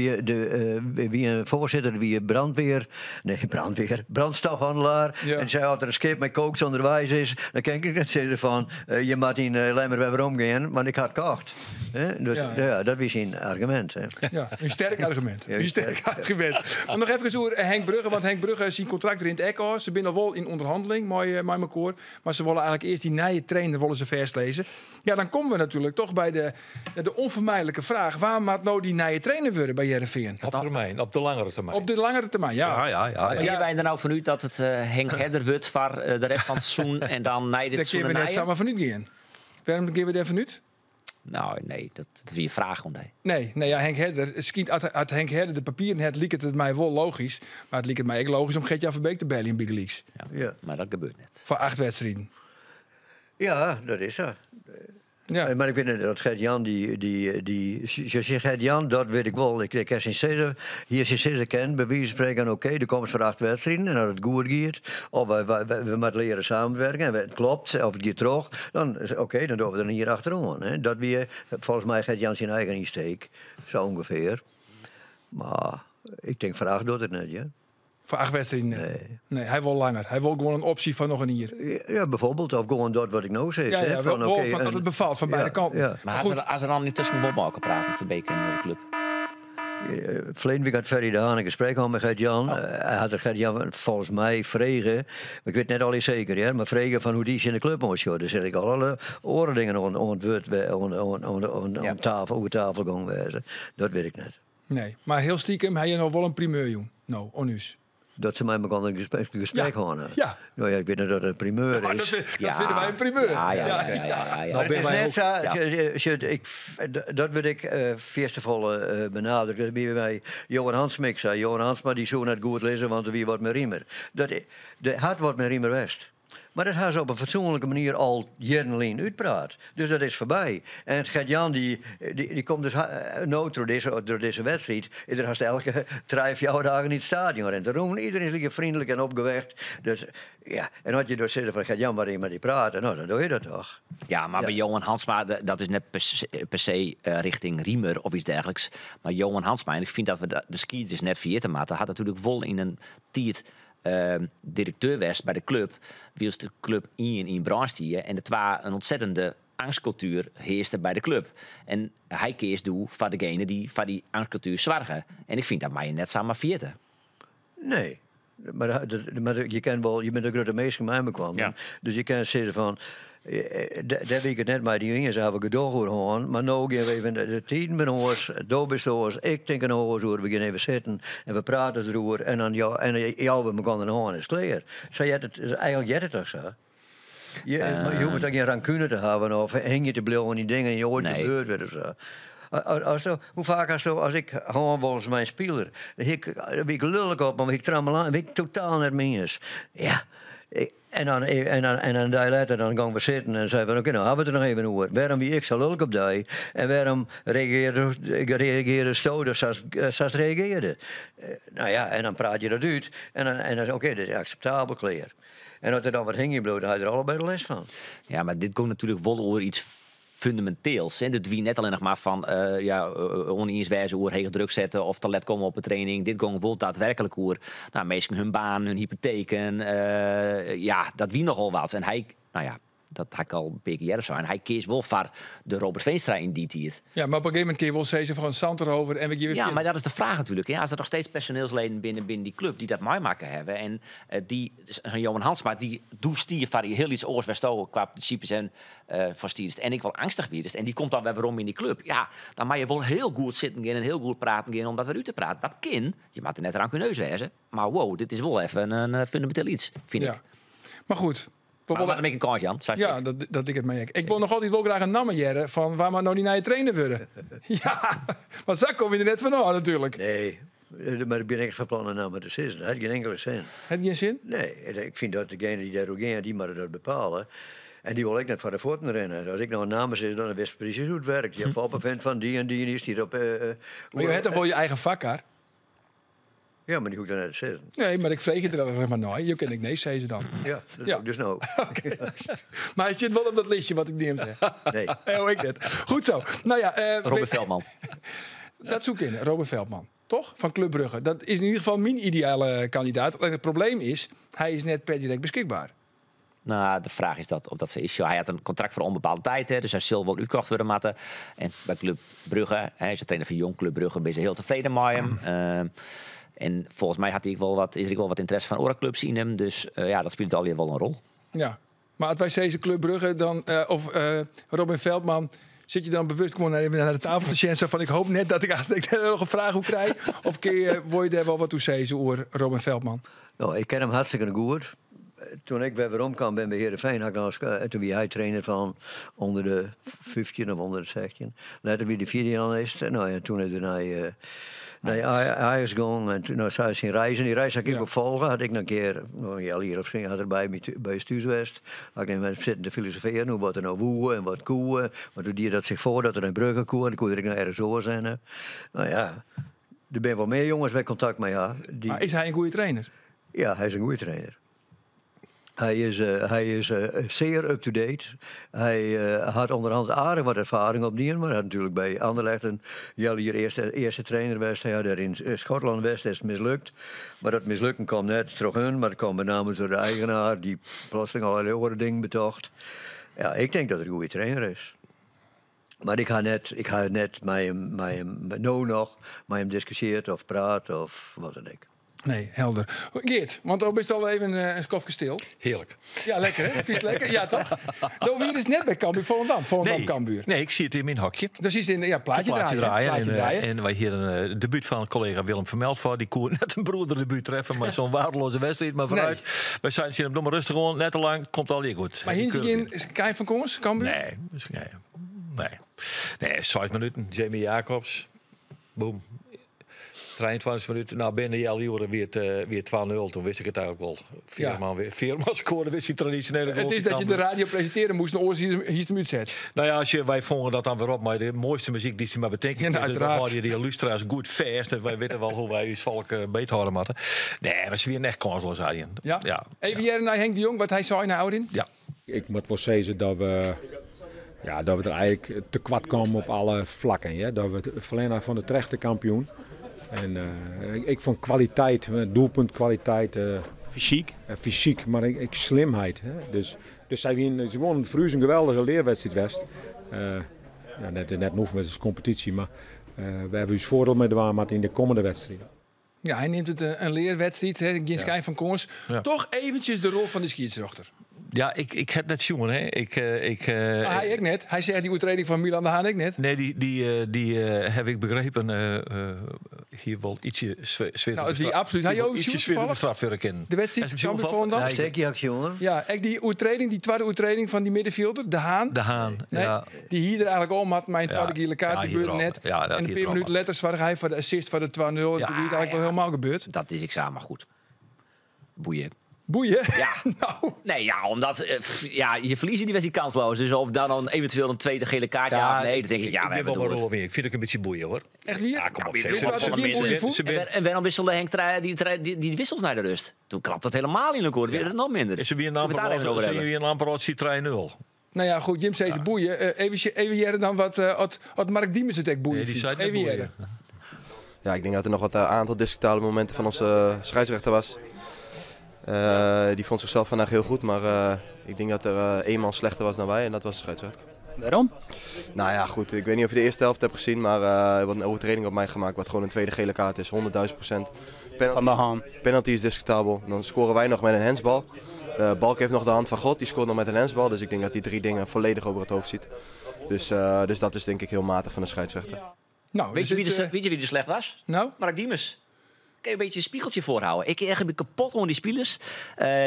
wie in foarsitter, wie brandweer. Nee, brandweer. Brandstofhandelaar. En sei, as der in skip mei kooks ûnderweis is, dan kin ik net sizze fan, je moatte yn Lemmer wer weromgean, want ik ha it kocht. Hè? Dus, ja, dat wie syn argumint. Hè. Ja, in sterk argumint. Ja, In sterk argumint. Mar noch efkes oer Henk Brugge, want Henk Brugge syn kontrakt rint ek ôf. Se binne al wol yn ûnderhanneling mei mekoar, mar se wolle eigentlik earst dy nije trainer wolle se fêstlizze. Ja, dan komme we natuerlik toch by de ûnfermydlike fraach: wa moat no dy nije trainer wurde by Hearrenfean? Op termyn, op de langere termyn. Op de langere termyn, ja. Ja. Maar geane wy der no fanút dat it Henk Herder wurdt foar de rest fan it seizoen en dan nei dit Dêr seizoen kinne we net nije? samar fanút gean. Wêrom geane we dêr fanút? No, nee, dat wie in fraach oan dy. Nee, ja, Henk Herder, it skynt, as Henk Herder de papieren hat, liket it my wol logysk. Mar it liket my ek logysk om Gert-Jan Verbeek te beljen, bygelyks. Ja. Ja. Mar dat gebeurt net. Foar 8 wedstriden. Ja, dat is sa. Mar ik wit net dat Gert-Jan, dy, Gert-Jan, dat wit ik wol. Ik ha syn sizze, hjir syn sizze ken, by wize fan sprekken, oké, do komst foar 8 wedstriden en as it goed giet, of we moatte leare samenwerken en it kloppet, of it giet troch, dan is oké, dan dogge we der in jier achteroan. Hè. Dat wie folgens my Gert-Jan syn eigen ynsteek, sa ûngefear. Mar ik tink foar 8 docht it net, ja. Foar 8 wedstriden net? Nee. Nee, hy wol langer. Hy wol gewoan in opsje fan noch in jier. Ja, byfoarbyld. Of gewoan dat wat ik no sis. Ja, hè, ja, fan, wol oké, fan dat en it befalt fan beide kanten. Mar Goed. ha se dan yntusken wol mei elkoar praat, Verbeek en de klup? Ferline wike hat Ferry de Haan in gesprek hân mei Gert-Jan. Hy hat der Gert-Jan folgens my frege, mar ik wit net allegear seker, hear, mar frege fan hoe dy tsjin de klup oansjocht. Dêr sil ek alle oare dingen oan it wurd, oan tafel, oer tafel gong wêze. Dat wit ik net. Nee, mar hiel stikem ha je no wol in primeur jûn. No, oan ús. Dat se mei elkoar in gesprek hâlde. No ja, ik wit net dat it in primeur Maar is. dat fine wy in primeur. Ja. Nou, Het is ben wij net ook- sa, sjoch, dat wurd ik fierste folle benadrukt. Dat wie by Johan Hansma sei. Johan Hansma dy soe net goed lizze, want der wie wat mei Riemer. Der hat wat mei Riemer west. Mar dat ha se op in fatsoenlike manier al jierren útpraat. Dus dat is foarby. En Gert-Jan dy komt dus no troch dizze wedstriid, is der hast elke 3, 4 dagen yn it stadion rint. Rûn, iderien is like freonlik en opwekt. Dus ja, en as je dus sizze fan Gert-Jan, mar mei dy prate, no, dan dogge je dat toch. Ja, mar by Johan Hansma, dat is net per se rjochting Riemer of yts dergelijks. Mar Johan Hansma, en ik fyn dat we de skiednis net ferjitte moatte, hat natuerlik wol yn in tiid direkteur west by de klup, wylst de klup ien yn brân stie en de twa in ontzettende angstkultuer hearste by de klup. En hy keas doe foar degene dy't foar dy angstkultuer soarge. En ik fyn dat mei je net samar ferjitte. Nee. Mar, mar je kin wol, je binne grutte minsken mei mekoar. Ja. Dus je kinne sizze fan, dêr wie ik it net mei dy iens, dêr hawwe we gedoch oer hân. Mar no gean we even, de tiden binne oars, do bist oars, ik tink der no oars oer. We gean even sitten en we prate deroer en dan en jouwe we mekoar in hân, is klear. Sa heart it, eigentlik heart it toch sa? Je, je hoege toch gjin rancune te hawwen of hingje te bliuwen yn dingen dy't oait Nee. gebeurd wurde of sa. As do, hoe faak hasto, as ik hân wolris mei in spiler, dan hie ik, dan wie ik lulk op, mar wie ik trammelaan, wie ik totaal net mei iens. Ja, en dan, en dan, en in dei letter dan gongen we sitten en sei fan oké, no hawwe we it der noch even oer. Wêrom wie ik sa lulk op dy en wêrom reagearre, reagearresto dus sa's, sa's reagearde? Nou ja, en dan praat je dat út en dan, en dan oké, dit is akseptabel, klear. En as der dan wat hingjen bliuwt, dan ha je der allebei de lêst fan. Ja, mar dit gie natuerlik wol oer iets fûneminteels. Hè. Dit wie net allinnich mar fan ja, ûniens wêze oer heech druk sette of te let komme op 'e training. Dit gong wol daadwerklik oer nou, minsken hun baan, hun hypoteken. Ja, dat wie nochal wat. En hy, nou ja, dat ha ik al in pear kear earder sein, hy keas wol foar de Robert Veenstra yn dy tiid. Ja, mar op in gegeven momint kin je wol sizze fan sant erover en we gean wer Ja, fierder. mar dat is de fraach natuerlik. Ja, as der noch steeds personeelsleden binne binnen dy klup dy't dat meimakke hawwe en dy, sa'n Johan Hansma, dy't doe stie foar hiel iets oars wêr'tsto kwa prinsipes en foar stiest en ek wol eangstich wiest en dy komt dan wer werom yn dy klup. Ja, dan moat je wol hiel goed sitten gean en hiel goed praten gean om dat wer út te praten. Dat kin, je moatte net rankuneus wêze, mar wow, dit is wol even in fûneminteel iets, fyn Ja. ik. Mar goed. We Mar wolle- moat him ek in kâns jaan, sa Ja, dat liket my ek. Ik wol noch altyd wol graach in namme hearre fan wa moat no dy nije trainer wurde. Ja, want sa komme je der net fan ôf natuerlik. Nee, mar ik bin ek fan plan in namme te sizzen. Dat hat gjin inkele sin. Hat gjin sin? Nee, ik fyn dat degene dy't dêroer gean, dy moatte dat bepale. En dy wol ek net foar de fuotten rinne. As ik no in namme sis, dan witst presys hoe't it werkt. Je Foppe fynt fan dy en dy en dy stiet op. Mar jo ha toch wol je eigen foarkar? Ja, mar dy hoech ik dan net te sizzen. Nee, mar ik freegje der allinnich mar nei. Jo kinne ek nee sizze dan. Ja, dat Ja. doe ik dus no. Mar hy sit wol op dat listje wat ik neamd ha. Nee. Oh, ik net. Goed zo. Nou ja, Robin Veldman. Dat soe kinne, Robin Veldman. Toch? Fan Club Brugge. Dat is yn ieder gefal myn ideale kandidaat. Allinnich it probleem is, hy is net per direkt beskikber. Nou, de fraach is dat, of dat sa is. Hy hat in kontrakt foar ûnbepaalde tiid, hè, dus hy sil wol útkocht wurde moatte. En by Club Brugge, hy is de trainer fan Jong Club Brugge, binne se hiel tefreden mei him. En folgens my hat hy ek wol wat, is der ek wol wat ynteresse fan oare klups yn him. Dus ja, dat spilet allegear wol in rol. Ja, mar as wy sizze Club Brugge dan, of Robin Veldman, sit je dan bewust gewoan even nei de tafel te sjen, sa fan ik hoopje net dat ik aanst dêr noch in fraach oer krij? Of kin je, wol je dêr wol wat oer sizze oer Robin Veldman? No, ik ken him hartstikke goed. Toen ik wer weromkaam bin by Heerenveen, ha ik noch ris, toen wie hy trainer fan ûnder de 15 of ûnder de 16. Letter wie de fideoanalist. No ja, toen is er nei Ajax gong en toen no, sa syn reizen. Dy reis ha ik ek wol folge. Had ik noch in kear, no, in healjier of sa, hat er by my by ús thús west. Ha ik even sitten te filosofearjen oer wat er no woe en wat koe. Want toen die dat sich foar dat er nei Brugge koe en dan koe er ek nei ergens oars hinne. No ja, der binne wol mear jonges wêr't ik kontakt mei ha. Dy Mar is hy in goede trainer? Ja, hy is in goede trainer. Hy is sear up-to-date. Hy hat ûnderhand aardich wat erfaring opdien, mar hy hat natuerlik by Anderlecht in healjier earste trainer west. Hy hat dêr yn Skotlân west, dêr is it mislukt. Mar dat mislukken kaam net troch hun, mar it kaam benammen troch de eigenaar, dy't plotseling allerlei oare dingen betocht. Ja, ik tink dat er in goede trainer is. Mar ik ha net, ik ha net mei him, mei him, no noch, mei him diskusjeard of praat of wat dan ek. Nee, helder. Geert, want do bist al even in skoftke stil. Hearlik. Ja, lekker hè? Fynst lekker? Ja, toch? Do wiest dus net by Cambuur Volendam, Volendam Nee. Cambuur. Nee, ik siet yn myn hokje. Dus is in ja, plaatje Plaatje draaien. draaien. Plaatje En, draaien. en wy hiene in debút fan kollega Willem Vermeltfour. Dy koe net in broederdebút treffe, mar sa'n weardeleaze wedstriid. Mar foarút. Wy seinen tsjin him, doch mar rêstich oan, net te lang, komt allegear goed. Mar hiene se gjin kij fan kâns, Cambuur? Nee, nee, nee. Nee, 6 minuten, Jamie Jacobs. Boom. 23 minuten. Nou, binnen healoere wie it 2-0. Toen wist ik it eigentlik wol. Veerman weer. Veerman skoarde wer syn tradisjonele goal. It is dat je de radio presintearje moasten, oars hiest him útset. Nou ja, wy fongen dat dan wer op mei de moaiste muzyk dy't se mar betinke Ja, kinne. Dus dan uiteraard. hâlde je dy lústeraars goed fêst. En wy witte wol hoe't wy ús folk beethâlde moatte. Nee, mar se wiene echt kânsleas, Arjen. Ja? Ja. Even hearre nei Henk de Jong, wat hy sei nei ôfrin. Ja. Ik moat wol sizze dat we, ja, dat we der eigentlik tekoart komme op alle flakken. Hè? Dat we ferlern fan de terechte kampioen. En ik fûn kwaliteit, doelpuntkwaliteit, Fysyk. Fysyk, mar ek slimheid. Hè. Dus sy wienen, it is gewoan foar ús in geweldige learwedstriid west. Ja, net, net in oefenwedstriid, it is kompetysje, mar wêr't we ús foardiel mei dwaan moatte yn de kommende wedstriden. Ja, hy neamt it in learwedstriid, hè, gjin skijn fan kâns. Toch eventjes de rol fan de skiedsrjochter. Ja, ik ha it net sjoen. Hè. Ik Mar hy ek net. Hy seach dy oertrêding fan Milan de Haan ek net. Nee, dy ha ik begrepen hie wol ytsje swierder Nou, it wie absolút. Ha jo ytsje sjoen swierder toevallig? bestraft wurde kinnen. De wedstriid Hast him sjoen, Cambuur Fop? Volendam? Nee. Stekje ha ik sjoen. Ja, ek dy oertrêding, dy twadde oertrêding fan dy middenfjilder, De Haan. De Haan, Nee, ja. dy hie der eigentlik al moatten mei in twadde giele kaart, Ja, die hie er gebeurde al. net. Ja, dat En in hie pear er al minuten letter soarge hy foar de assist foar de 2-0. En Ja, toen wie it eigentlik wol ja. hielendal gebeurd. Dat is ik sa, mar goed. Boeien. Boeien? Ja. Nou. Nee, ja, omdat pff, ja, je verliest die wedstrijd kansloos. Dus of dan al eventueel een tweede gele kaart, ja, of nee, dat denk ik, ja, ik we ben hebben wel het maar door. Roelof in. Ik vind het ook een beetje boeien, hoor. Echt waar? Ja, kom op, Ja, zeg. maar Ze dit ze was ze geen ze En, ben- en waarom wisselde Henk die wissels naar de rust? Toen klapt dat helemaal in elkaar. Weer het nog minder. Is er weer een Kunnen we het daar even over amper hebben? weer een amper 3-0? Nou ja, goed, Jim zei ze boeien. Even jaren dan wat Mark Diemers het ook boeien Nee, die vindt. zei het net Even boeien. jaren. Ja, ik denk dat er nog wat aantal discutabele momenten van onze scheidsrechter was. Die vond zichzelf vandaag heel goed, maar ik denk dat er één man slechter was dan wij en dat was de scheidsrechter. Waarom? Nou ja, goed, ik weet niet of je de eerste helft hebt gezien, maar er wordt een overtreding op mij gemaakt wat gewoon een tweede gele kaart is, 100.000%. Van de Haan. Penalty is discutabel, dan scoren wij nog met een handsbal. Balk heeft nog de hand van God, die scoort nog met een handsbal, dus ik denk dat die drie dingen volledig over het hoofd ziet. Dus dat is denk ik heel matig van de scheidsrechter. Nou, Weet je dus wie het, er, weet je wie er slecht was? Nou? Mark Diemers. Kun je een beetje een spiegeltje voorhouden. Ik erger me kapot onder die spelers.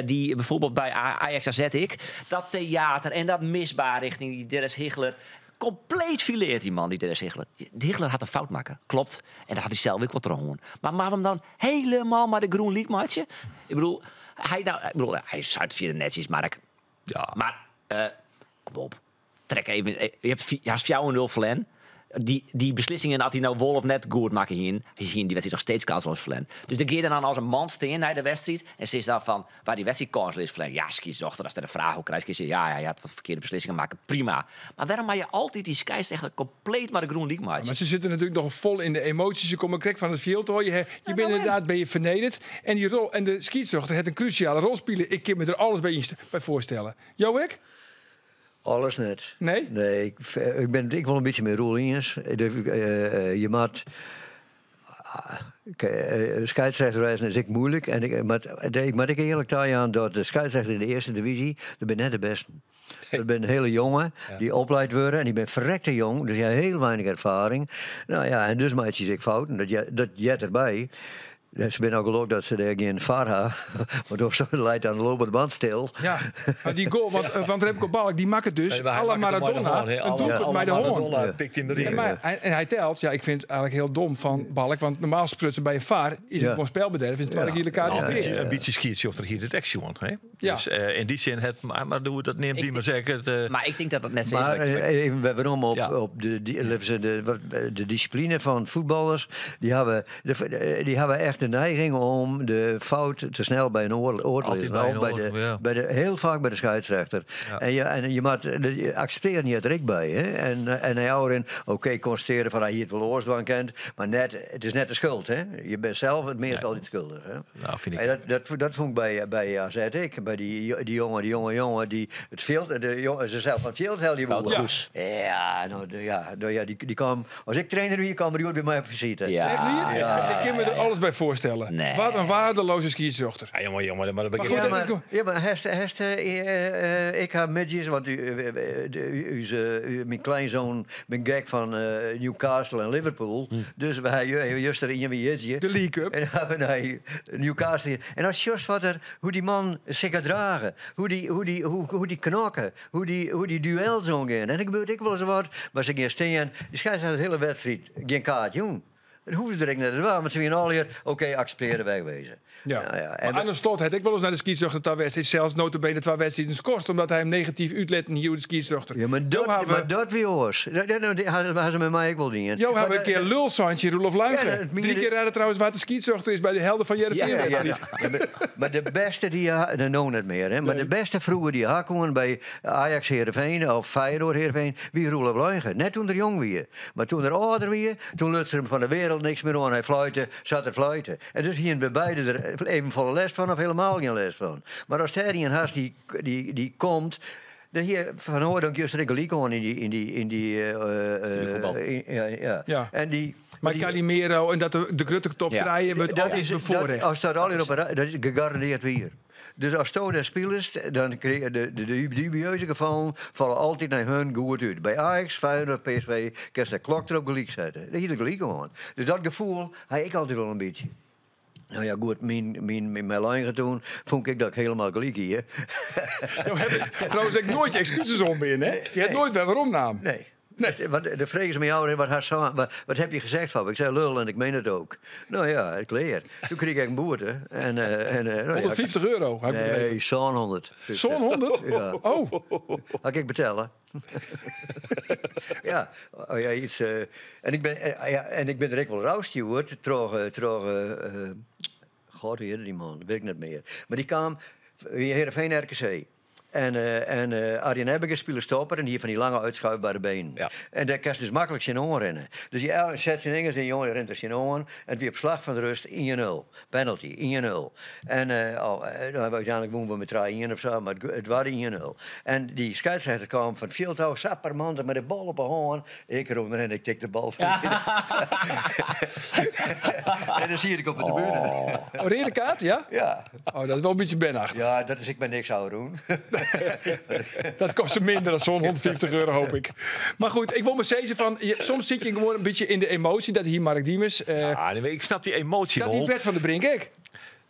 Die bijvoorbeeld bij Ajax AZ ik. Dat theater en dat misbaar richting die Dennis Higler. Compleet fileert die man, die Dennis Higler. Die Higler had een fout maken, klopt. En dat had hij zelf ook wat terug. Maar maak hem dan helemaal maar de Groen League maatje. Ik bedoel, hij, nou, ik bedoel, hij is uit via de netjes, Mark. Ja. Maar, kom op. Trek even. Je hebt je had 4-0 verlen. Die beslissingen had hij nou wol of net goed maken hier. Hij ziet die wedstrijd nog steeds kansloos verlen. Dus de keer dan als een man steen naar de wedstrijd. En ze is dan van waar die wedstrijd kansloos is verlen. Ja, scheidsrechter, als er een vraag op krijgt, kies je, ja, ja, je had wat verkeerde beslissingen maken. Prima. Maar waarom maak je altijd die scheidsrechter compleet maar de Groen League match? Maar ze zitten natuurlijk nog vol in de emoties. Ze komen krek van het veld, hoor. Je bent inderdaad ben je vernederd. En die rol, en de scheidsrechter heeft een cruciale rol spelen. Ik kan me er alles bij voorstellen. Joek? Alles net. Nee? Nee, ik wil een beetje meer Roel eens. Je maat. Scheidsrechterwijzen is ik moeilijk. En ik, maar, ik, maar ik eerlijk taai aan dat de scheidsrechter in de eerste divisie, dat ben net de beste. Dat ben hele jongen die opgeleid worden en die ben verrekte jong, dus jij heel weinig ervaring. Nou ja, en dus maak je zich fouten, dat jet erbij. Ze zijn ook gelukkig dat ze daar geen VAR hebben, want door leidt aan de lopende band stil. Ja, maar die goal, want Remco Balk, die maakt het dus. Nee, maar hij à la maakt het Maradona, met de hoorn, hè. een À la doelpunt met de hoorn. Maradona pikt hem erin. En, maar, hij, en hij telt, ja, ik vind het eigenlijk heel dom van Balk, want normaal sprutsen bij een VAR is het gewoon spelbederf, is een tweede gele kaart. Nou, is het weer. een beetje scheidsrechter hier het action, hè? Ja. Dus in die zin, het, maar hoe dat neemt die maar zeggen. Het, Maar ik denk dat dat net zo is. Maar, wat je- even waarom op de, die, laten we zeggen, de, wat, de discipline van voetballers, die hebben, de, die hebben echt de neiging om de fout te snel bij een oor te Altijd lezen. bij een Ook bij oor, de, ja. bij de, heel vaak bij de scheidsrechter. Ja. En je moet, de, accepteer niet er ik bij. Hè? En hij houdt in, oké, constateren van hij hier het wel oorsdwang kent, maar net, het is net de schuld. Hè? Je bent zelf het meest altijd schuldig. Hè? Nou, vind ik En dat vond ik bij AZ ik, bij die jonge jongen die het veld, de jongen, ze zelf van het veld hel je Wouter woel. Goes. Ja, nou, de, ja, nou, ja, die, die kwam, als ik trainer wie, kwam er bij mij op visite. Ja. Echt hier? Ja. Ik kan me er alles bij voorstellen. Nee. Wat een waardeloze scheidsrechter. Ja, jongen, jongen, maar dat Maar begint goed, Ja, dat maar, is goed. ja, maar hest, ik heb midjes, want mijn kleinzoon ben gek van Newcastle en Liverpool. Dus wij juist er in wie is je. De League Cup. En hebben wij Newcastle. En als just wat er, hoe die man zich gaat dragen, hoe die knokken, hoe die duels omgaan. En dat gebeurt ik wel eens wat, maar ze gaan staan, die scheidsrechter de hele wedstrijd geen kaart, jong. Dat hoefde direct net te doen, want ze winnen al hier, oké, accepteren, wegwezen. Ja. Nou ja, en Maar aan de slot had ik wel eens naar de scheidsrechter daar wedstrijd, zelfs nota bene twee wedstrijden kost, omdat hij hem negatief uitlet hier de scheidsrechter. Ja, maar dat, Jo, hebben maar dat weer oors. Dat hadden ze met mij ook wel niet. Jo, hebben een keer lulsandje Roelof Luigen. Ja, dat meen 3 je- keer raden trouwens waar de scheidsrechter is bij de helden van Heerenveen. Ja, ja, ja. wedstrijd. Ja, maar de beste die je ha-, nou net meer, hè, maar de beste vroeger die hakkoen bij Ajax Heerenveen of Feyenoord Heerenveen, wie Roelof Luigen. Net toen er jong wie. Maar toen er ouder wie, toen lutste ze hem van de wereld skeelt niks mear oan. Hy fluite sa't er fluite. En dus hiene we beide der even folle lêst fan of helemaal gjin lêst fan. Mar ast dêr ien hast dy, dy, dy komt. Dêr hie Van Hooijdonk juster ek gelyk oan yn dy. Yn dy, yn dy ja, ja. Ja. En dy, Mei Calimero en dat de, de grutte top 3 wurdt dat altyd is, dat, befoarrjochte. as dat al op een rij, dat is gegarandeerd wier. Dus asto dêr spilest, dan krije de, de, de dubieuze gefallen falle altyd nei hun goed út. By Ajax, Feyenoord, PSV kinst de klok derop gelyk sette. Dêr hie er gelyk oan. Dus dat gefoel ha ik altyd wol in bytsje. No ja, goed, myn, myn, myn, myn leinge toen fûn ik dat ik hielendal gelyk hie. Jo hawwe trouwens ek noait je ekskuses oanbean, hè? Je hebt noait wer weromnaam. Nee. Nee. Want de fregen se my ôf, wat, hast wat, wat heb je gezegd van? Ik zei lul en ik meen het ook. Nou ja, klear. Toen kreeg ik een boete. En, en, nou ja, 150 euro. heb ik begrepen. Nee, zo'n 100. Zo'n 100? Ja. Oh, Had ik betellen? ja, oh ja, iets, en, ik ben, ja, en ik ben er ek wol ôfstjoerd troch, troch God, hoe heette die man? Dat weet ik net mear. Mar dy kaam by Heerenveen RKC. En, en Arjen Ebbinge spile stopper en die hie fan dy lange uitschuifbare benen. Ja. En dêr kinst dus maklik tsjinoan rinne. Dus dy set syn fingers yn, jonge, rint der tsjinoan. En it wie op slach fan de rust 1-0. Penalty, 1-0. En oh, dan hawwe we úteinlik wûn we mei 3-1 of sa, mar it waard 1-0. En dy skeidsrjochter kaam fan it fjild ôf, sa parmantich mei de bal op 'e hân. Ik rûn derhinne, ik tik de bal fan En dan siet ik op de tribune. Oh, reade kaart, ja? Ja. Oh, dat is wol in bytsje berneachtich. Ja, dat is ek mei niks ôfrûn. Dat kostet minder dan zo'n 150 euro, hoop ik. Maar goed, ik wil maar zeggen van, soms zit je gewoon een beetje in de emotie. Dat hier Mark Diemers, Ja, nee, maar ik snap die emotie dat wel. die Bert van der Brink ook.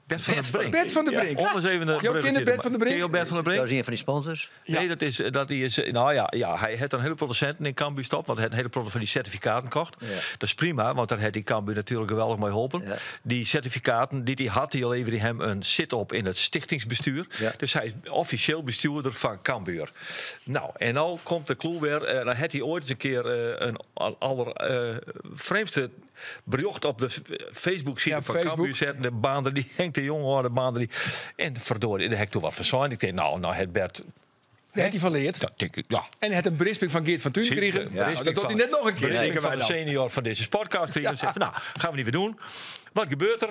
Bert van der Brink. Bert van der Brink. Om eens even een Jouw bruggetje kinderen te Bert van der maken. Brink? Ken je Bert van der Brink? Dat is een van die sponsors. Nee, dat is, dat die is, nou ja, ja, hij heeft een hele producenten in Cambuur stop, want hij heeft een hele product van die certificaten kocht. Ja. Dat is prima, want daar heeft die Cambuur natuurlijk geweldig mee geholpen. Ja. Die certificaten die hij had, die leverde hem een zit op in het stichtingsbestuur. Ja. Dus hij is officieel bestuurder van Cambuur. Nou, en nou komt de clue weer. Dan had hij ooit eens een keer een aller vreemdste bericht op de Facebook-site Ja, van Facebook. Cambuur zetten. De baan die Henk de Jong hoorde, de baan die. En verdorie, daar heb ik toen wat verzonnen. Ik denk, nou, het Bert. Daar heeft hij van leerd. Dat denk ik, ja. En het een berisping van Geert van Tuin gekregen. De Ja, berisping dat doet hij van- net nog een keer. berisping denken van wij de dan. senior van deze podcast. Die zegt van, nou, gaan we niet weer doen. Wat gebeurt er?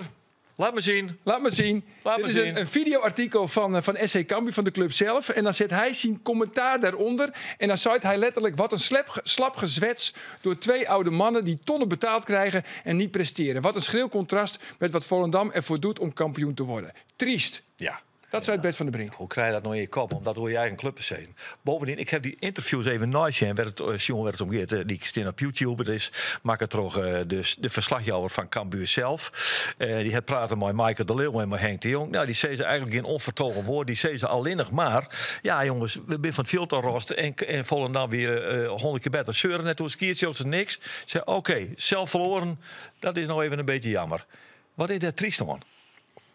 Laat me zien. Laat me zien. Laat Dit me is zien. een videoartikel van SC Cambuur, van de club zelf. En dan zet hij zijn commentaar daaronder. En dan zei hij letterlijk: wat een slap gezwets door twee oude mannen die tonnen betaald krijgen en niet presteren. Wat een schril contrast met wat Volendam ervoor doet om kampioen te worden. Triest. Ja. Dat zei Bert van der Brink. Hoe krijg je dat nou in je kop? Omdat door je eigen club te zijn. Bovendien, ik heb die interviews even naast je. En werd het, Sjon werd het omgekeerd. Die staan op YouTube. Dat is maak het toch de verslagjouwer van Cambuur zelf. Die het praten met Michael de Leeuw en met Henk de Jong. Nou, die zei ze eigenlijk geen onvertogen woord. Die zei ze alleen nog maar. Ja, jongens, we zijn van het veld al rost. En Volendam weer 100 keer beter. Zeuren net hoe skiertje, ze niks. Ze oké, zelf verloren. Dat is nou even een beetje jammer. Wat is dat triest, man?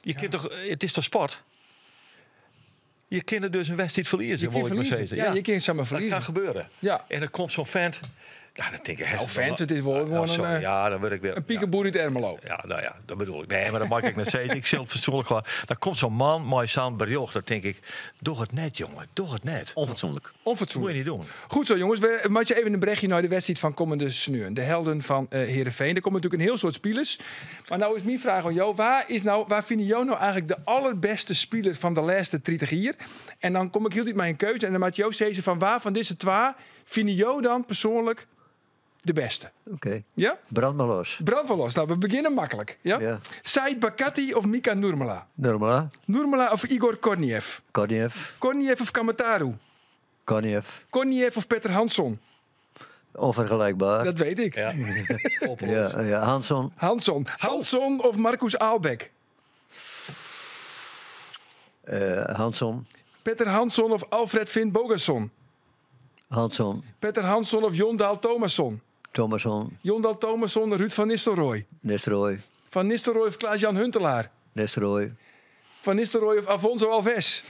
Je kunt toch, het is toch sport? Je kunt dus een wedstrijd verliezen, Je wil kunt ik maar verliezen. zeggen. Ja, je kunt zomaar Dat verliezen. kan gebeuren. Ja. En dan komt zo'n vent. Nou, dan denk ik... Nou, vent, het is wel gewoon een, sorry. Ja, dan word ik weer... Een piekenboer uit Ermelo. Ja, nou ja, dat bedoel ik. Nee, maar dat mag ik net zeggen. Ik zal het fatsoenlijk gewoon. Dan komt zo'n man, mooi zo'n bericht. Dan denk ik, doe het net, jongen. Doe het net. Onfatsoenlijk. Onfatsoenlijk. Moet je niet doen. Goed zo, jongens. We maken even een berichtje naar de wedstrijd van komende sneeuw. De helden van Heerenveen. Er komen natuurlijk een heel soort spelers. Maar nou is mijn vraag aan jou. Waar vinden jou nou eigenlijk de allerbeste speler van de laatste 30 jaar? En dan kom ik heel diep mijn keuze. En dan maakt jou zeggen van waar van deze twee vinden jou dan persoonlijk de beste? Oké. Ja? Brand maar los. Brand maar los. Nou, we beginnen makkelijk. Ja? Ja. Said Bakkati of Mika Nurmela? Nurmela. Nurmela of Igor Korniev? Korniev. Korniev of Kamataru? Korniev. Korniev of Peter Hansson? Onvergelijkbaar. Dat weet ik. Ja, ja, Hansson. Hansson. Hansson of Marcus Aalbeck? Hansson. Peter Hansson of Alfred Finn Bogason? Hansson. Peter Hansson of Jon Dahl Tomasson? Tomasson. Jon Dahl Tomasson, Ruud van Nistelrooy. Nistelrooy. Van Nistelrooy of Klaas-Jan Huntelaar? Nistelrooy. Van Nistelrooy of Afonso Alves?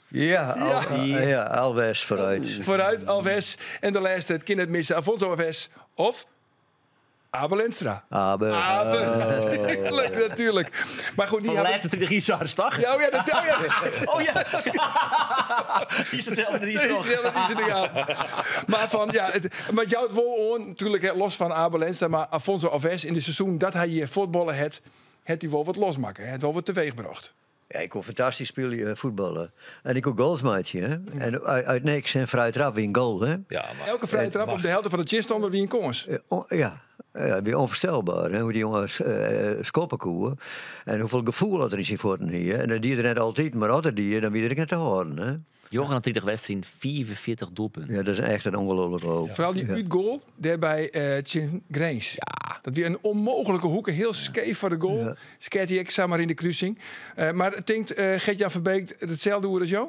Ja, ja, Alves vooruit. Vooruit, Alves. En de laatste, het kind het missen, Afonso Alves of? Abe Lenstra. Abe. Abe, natuurlijk, natuurlijk. Maar goed, die Van de hebben... laatste 30 jaar, toch? Ja, oh ja, dat, oh ja. Oh ja. Die is hetzelfde, die is Nee, toch? die is er niet aan. Maar van, ja, het, maar jou het wel on, natuurlijk hè, los van Abe Lenstra, maar Afonso Alves in het seizoen dat hij hier voetballen het, het hij wel wat losmaken, het wel wat teweegbracht. Ja, ik kon fantastisch spelen, voetballen. En ik kon goals maken. Hè? En uit niks en vrije trap wie een goal. Hè? Ja, maar Elke vrije trap op de helft van de chinstander wie een kans. Ja. Ja, weer onvoorstelbaar. Hè? Hoe die jongens schoppen koeien. En hoeveel gevoel had er in zijn voeten hier. En dat die er net altijd, maar altijd die, dan weer ik net te horen. Hè? Johan 30 wedstrijden, 44 doelpunten. Ja, dat is echt een ongelooflijke hoop. Vooral die uitgoal daar bij Chin Grains. Ja. Dat weer een onmogelijke hoek, heel skeef voor de goal. Ja. Skeert hij ik maar in de kruising. Maar denkt Gert-Jan Verbeek hetzelfde hoe als jou?